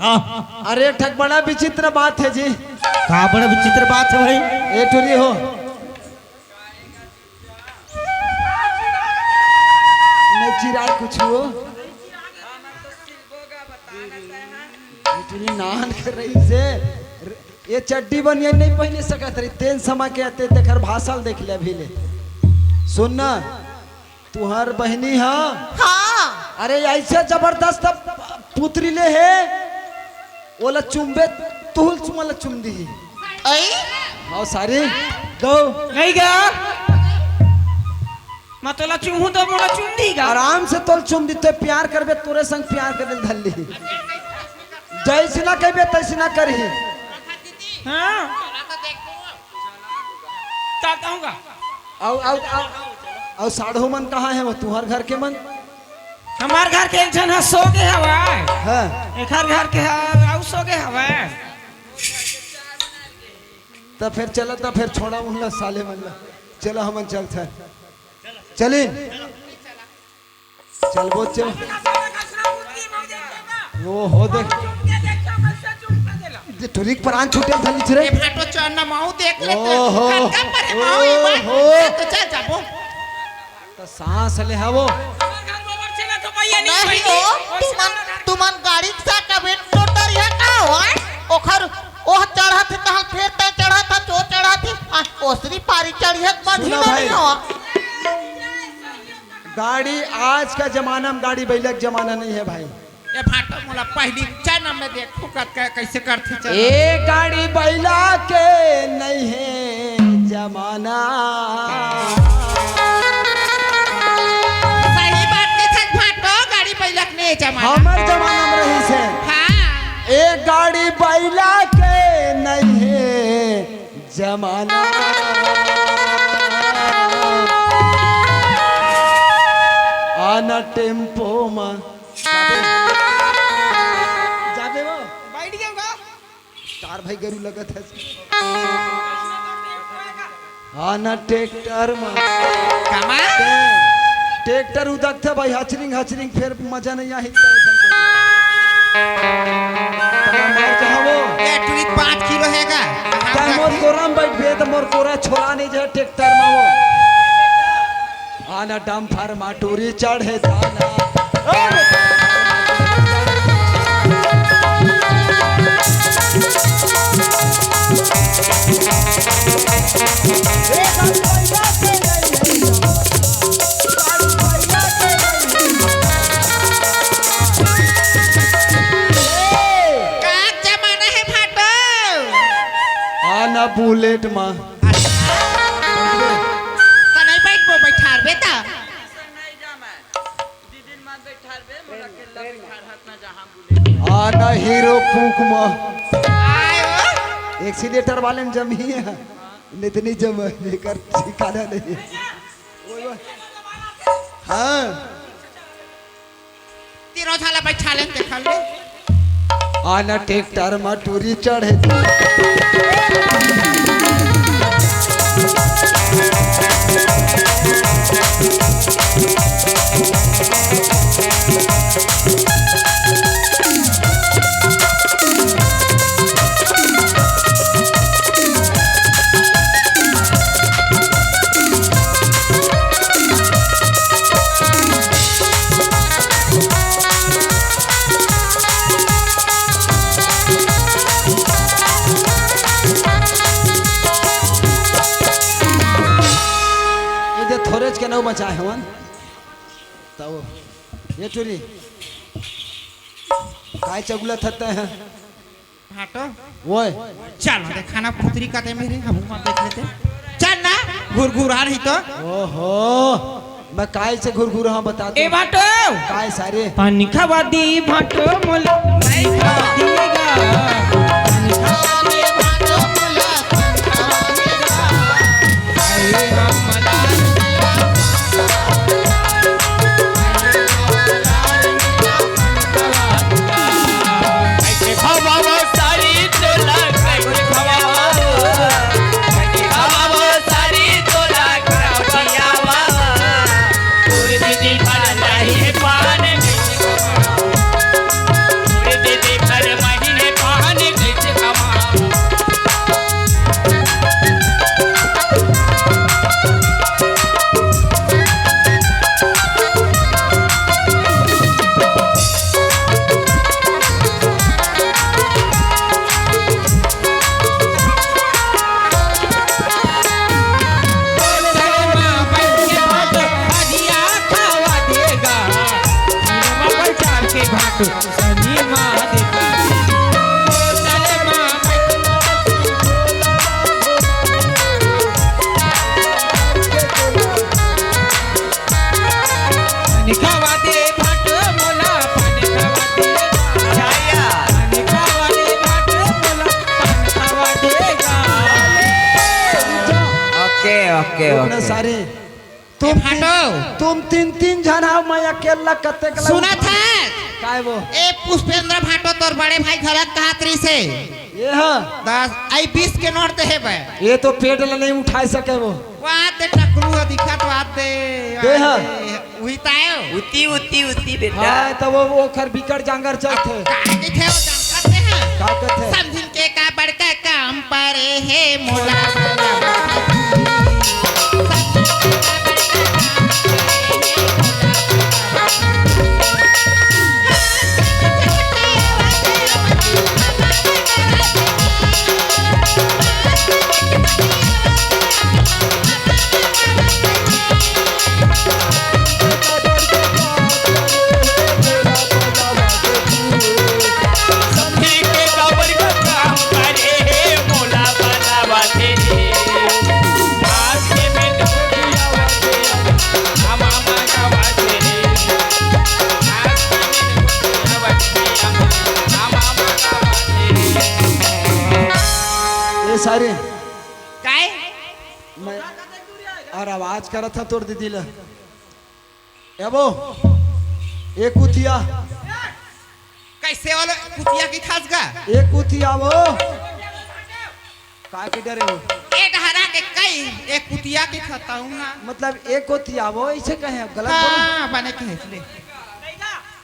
हाँ। अरे, एक ठक बड़ा विचित्र बात हे जी। का बड़ा विचित्र बात हे भाई? ए टुरी हो, नहीं चिराय कुछ हो। ए टुरी नान कर रही से, ए चड्डी बनियान नहीं पहिने सकत रही, तेन समा के आते तेखर भाषा ल देख ले अभी ले। सुन ना, तुहर बहिनी ह। हाँ। अरे, ऐसे जबरदस्त पुतरी ले हे, ओला चुमबे, तुहू ल चुमा ल चुम दिही। अई? हाँ, सारी, दो। नहीं गा। मैं तोला चुमहूँ त मोला चुम दिही गा। आराम से तोला चुम दिही, ते प्यार करबे, तोरे संग प्यार करे ल धर लिही। जैसे ना कहबे, तैसे ना करही। हाँ। चलता हूँ गा। अउ, अउ, अउ, अउ साढ़ू मन कहाँ हे वो तुहर घर के मन? हमार घर के एक झन ह सो गे हवय। हाँ। एखर घर के ह, अउ सो गे हवय। त फेर चला, त फेर छोड़ा उनला साले मन ला। चला हमन चलथन। चली। चल वो चल। वो हो दे। दे टुरी के प्राण छूटे धन रे। ए भाटो चल ना माऊ देख ले। ओहो। कतका पर माऊ ई बात। ओहो। तो चल जाबो। त सांस ले हवो। नहीं हो, तुमन, तुमन गाड़ी के साथ अभी टोटर ये का होय? ओखर, ओह चढ़त हे, तहन फेर तैं चढ़त हस, ओ चढ़त हे, आ ओसरी पारी चढ़ियत बनी सुना भाई। नहीं हो। गाड़ी आज का जमाना में गाड़ी बैला के जमाना नहीं है भाई। ए भाटो मोला पहली चैनल में देखो कत कै-, कैसे करथे चैनल। ए गाड़ी बैला के नहीं है जमाना। सही बात कहिथस भाटो, गाड़ी बैला के नहीं जमाना। हमर जमाना में रहिस हे। हाँ। ए गाड़ी बैला के नहीं है जमाना। आना टेम्पो मा। जाबे। जाबे वो। बैठ गया होगा। चार भाई गरू लगत हे। आना ट्रैक्टर मा। कामा? ट्रैक्टर उदकथे भाई, हचरिंग, हचरिंग, फेर मजा नहीं आही। तमा मर जाहबो। ए, टुरी पाँच किलो हे का? तैं मोर कोरा म बइठबे, त मोर कोरा छोला नहीं जाय ट्रैक्टर मा वो। आना डंफर मा टुरी चढ़े जाना। का जमाना हे भाटो? आना बुलेट मा। अच्छा। त नहीं बैठबो, बैठारबे त। आना हीरो फूक मा। आयो। एक्सीलेटर वाले में जमी है। नितनी जम एकर ठिकाना नहीं। हाँ। तीनों झाला बैठा ले, देखा ले। आना ट्रैक्टर मा टूरी चढ़े। ये दे थोरेच के नौ बचाए हवन। तब ये टूरी काय चगुला थते हैं? भाटो। ओए। चल ना, देख खाना पुतरी का दे मेरे, हम मत देख लेते। चल ना। घुरघुरा रही तो। ओहो, मैं काय से घुरघुरा हँव बता ए दो। भाटो। काय सारे? पानी खवा दे भाटो मोला। नहीं खवा देगा। पानी खवा दे भाटो मोला, पानी खवा देगा। अरे हम मला पानी खवा दे भाटो मोला, पानी खवा दे। पानी खवा दे भाटो मोला, पानी खवा देगा। ओके, ओके, रुक ना ओके। सारे। तुम ए भाटो। तीन, तुम तीन, तीन झन हव, मैं अकेला कतेक ला सुनत उठा-, है? काय वो? ए पुष्पेंद्र भाटो, तोर बड़े भाई घरक कहत रहिसे। ये हा। दस, आई बीस के नोट दे हे बे। ये तो पेट ला नहीं उठा सके वो। वाह, ते टकरू ह दिखत, वाह ते। दे हा। उही तायो। उती, उती, उती बेटा। हाँ, तो वो, वो खर बिकट जांगर चलत हे। का कथे वो जानत हे? का कथे? समझिन के का बड़का काम परे हे मोला। ये सारे काय? मैं और आवाज करत हा तोर दीदी ला। ए वो, ए कुतिया। कैसे वाला कुतिया की खास गा? ए कुतिया वो। का के डरे हो? ए डहरा के कई, ए कुतिया की खताऊ ना। मतलब ए कुतिया वो, इसे कहे गलत बोलो। हाँ, बने के हंस ले।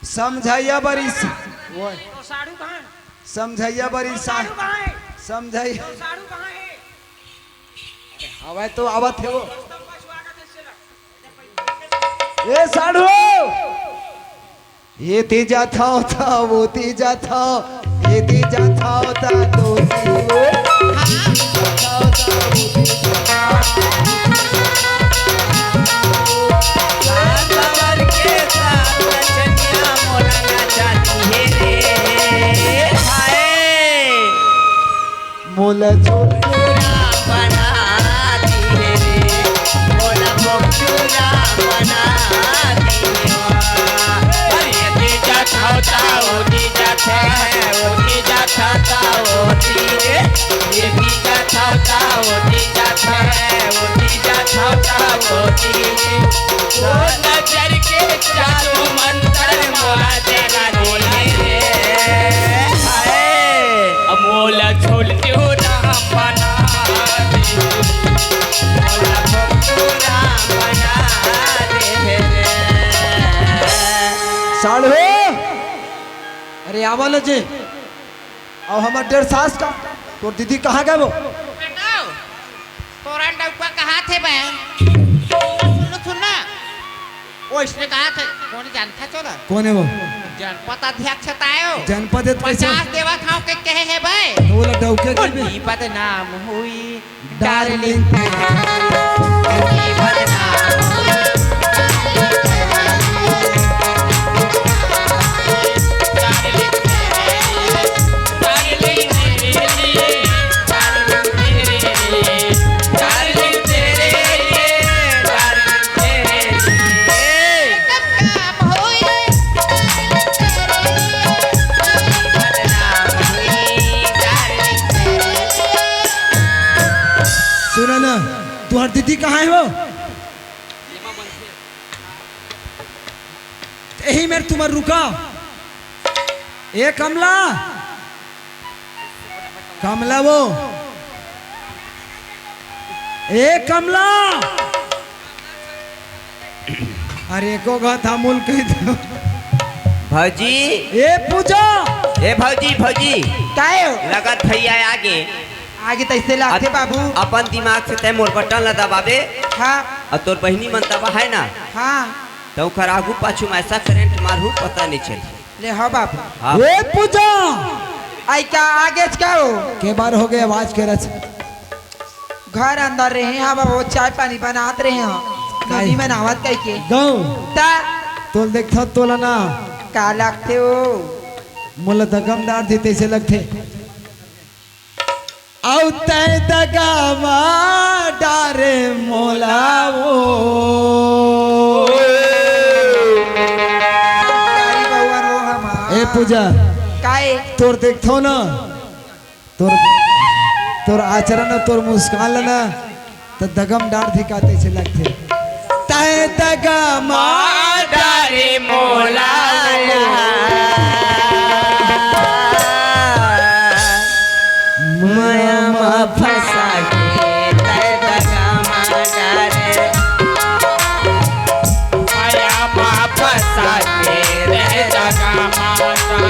समझाइया बरिस। वो। समझाइया बरिस। समझाइया। हवा तो आवत हे वो। ए साढ़ू, ये ती जाथव ता, वो ती जाथव, ये ती जाथव ता, दो ती वो। मोला छोटू राम बना दिहे रे, मोला मोटू राम बना दिहे। अरे ये दी जात हव ता, वो दी जात हे, वो दी जात हव ता, वो दी रे। ये दी जात हव ता, वो दी जात हे, वो दी जात हव ता, वो दी रे। तो नजर के जादू मंतर मोला जगा दिहे रे। हाय। मोला छोटू राम बना दे, मोला छोटू राम बना दे रे। साढ़ू, अरे आवा ना जी, अब हमर डेढ़ सास का, तोर दीदी कहाँ गए वो? हटाओ, तोरा डौका कहाँ थे बे? सुन, सुन ना। ओ, इसने कहा थे, कोन जानता चोला? कोन हे वो? जनपद अध्यक्ष तायो। जनपद अध्यक्ष? पचास देवत हव के कहे हे बे। तो बोला डौके ओ, के भी। नी बदनाम हुई, डार्लिंग। डार्लिंग। नी बदनाम हुई। तुहर दीदी कहाँ हे वो? यही मेर तुमर रुका। ए कमला, कमला वो, ए कमला। अरे एको घा था मूल कही दे। भौजी। ए पूजा। ए भौजी, भौजी। काय हो? लगत भैया आगे। आगे तैसे लागथे बाबू। अपन दिमाग से तै मोर बटन ला दबाबे। हाँ। अउ तोर बहिनी मन दबा हे ना। हाँ। त ओकर आगू पाछू में ऐसा करंट मारहूँ, पता नहीं चली। ले हाँ बाबू। हाँ। ए पूजा। आई का आगेच का हो? के बार हो गए आवाज के रच। घर अंदर रहे हाँ बाबू, चाय पानी बनात रहे हाँ। काय? नोनी मन आवत कहिके। गौ। ता। तोल देखथव तोला ना। का लागथे वो? मोला दगम डार दे तैसे लगथे। अउ तै दगा मा डारे मोला वो। तारी बउआ रो हमार। ए पूजा। काय? तोर देखथव ना, तोर, तोर आचरण अउ तोर मुस्कान ल ना, त दगम डार धिका तैसे लगथे। तै दगम डारे मोला। मया मा फंसा के तै दगम डारे। मया मा फंसा के तै दगम डारे।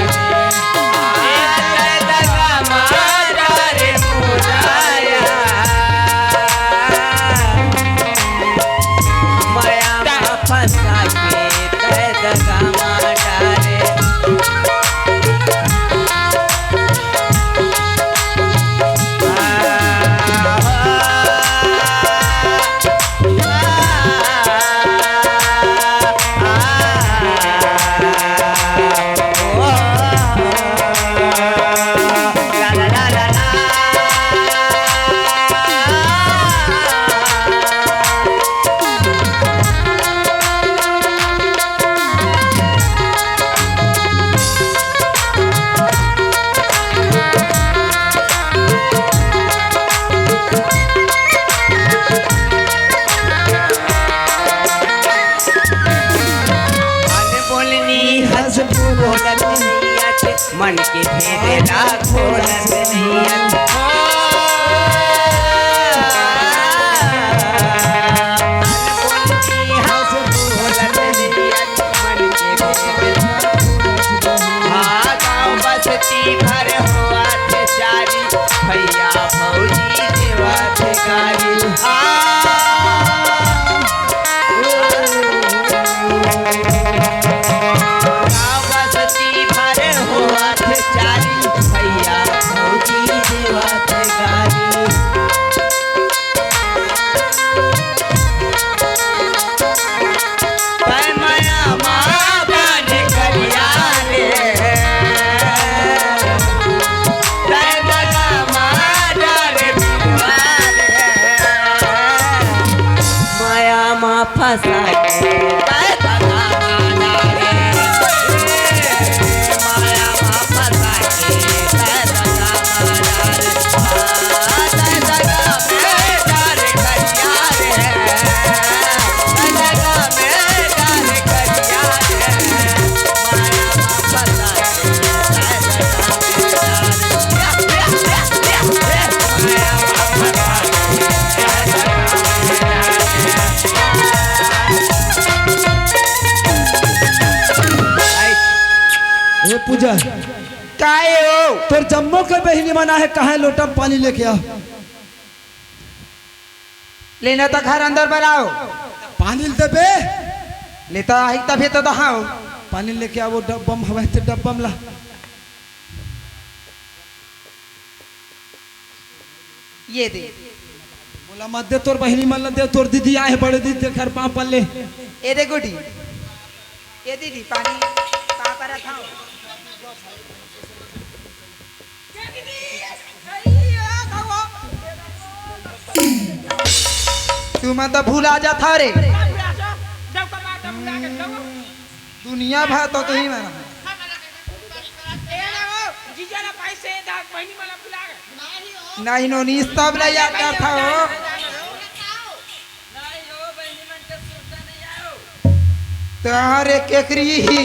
अनबोलनी हंस बोलत नैया, मन के भेद ला खोलत नैया। अनबोलनी हंस बोलत नैया, मन के भेद ला खोलत नैया। हाँ, गाँव बस्ती भर होवत चारी, भैया भौजी देवत गारी। आ, गाँव बस्ती भर होवत चारी, भैया भौजी देवत गारी। तै मया मा बांध करिया रे, तै दगा मा डारे बिलवा रे। मया मा फंसा के तै दगा मा डारे, मया मा फंसा के तै दगा मा डारे। ए पूजा, काय हो? तोर जम्मो के बहिनी मन आहे, कहाँ लोटा पानी लेके आ। लेना त घर अंदर बलाओ। पानी ल देबे। लेता आही तभे तो दहाओ। पानी लेके आवो, डब्बा म हवय ते डब्बा म ला। ये दे। मोला मत दे, तोर बहिनी मन ल दे, तोर दीदी आहे, बड़े दीदी, तेखर पाँव पल्ले। ए दे गुडी। ए दीदी, पानी पा परत हव। तुमन तो भुला जाथा रे। दुनिया भर तो तुही मन। नहीं नोनी, सब ला याद करथा हो। कहाँ रे केकरी?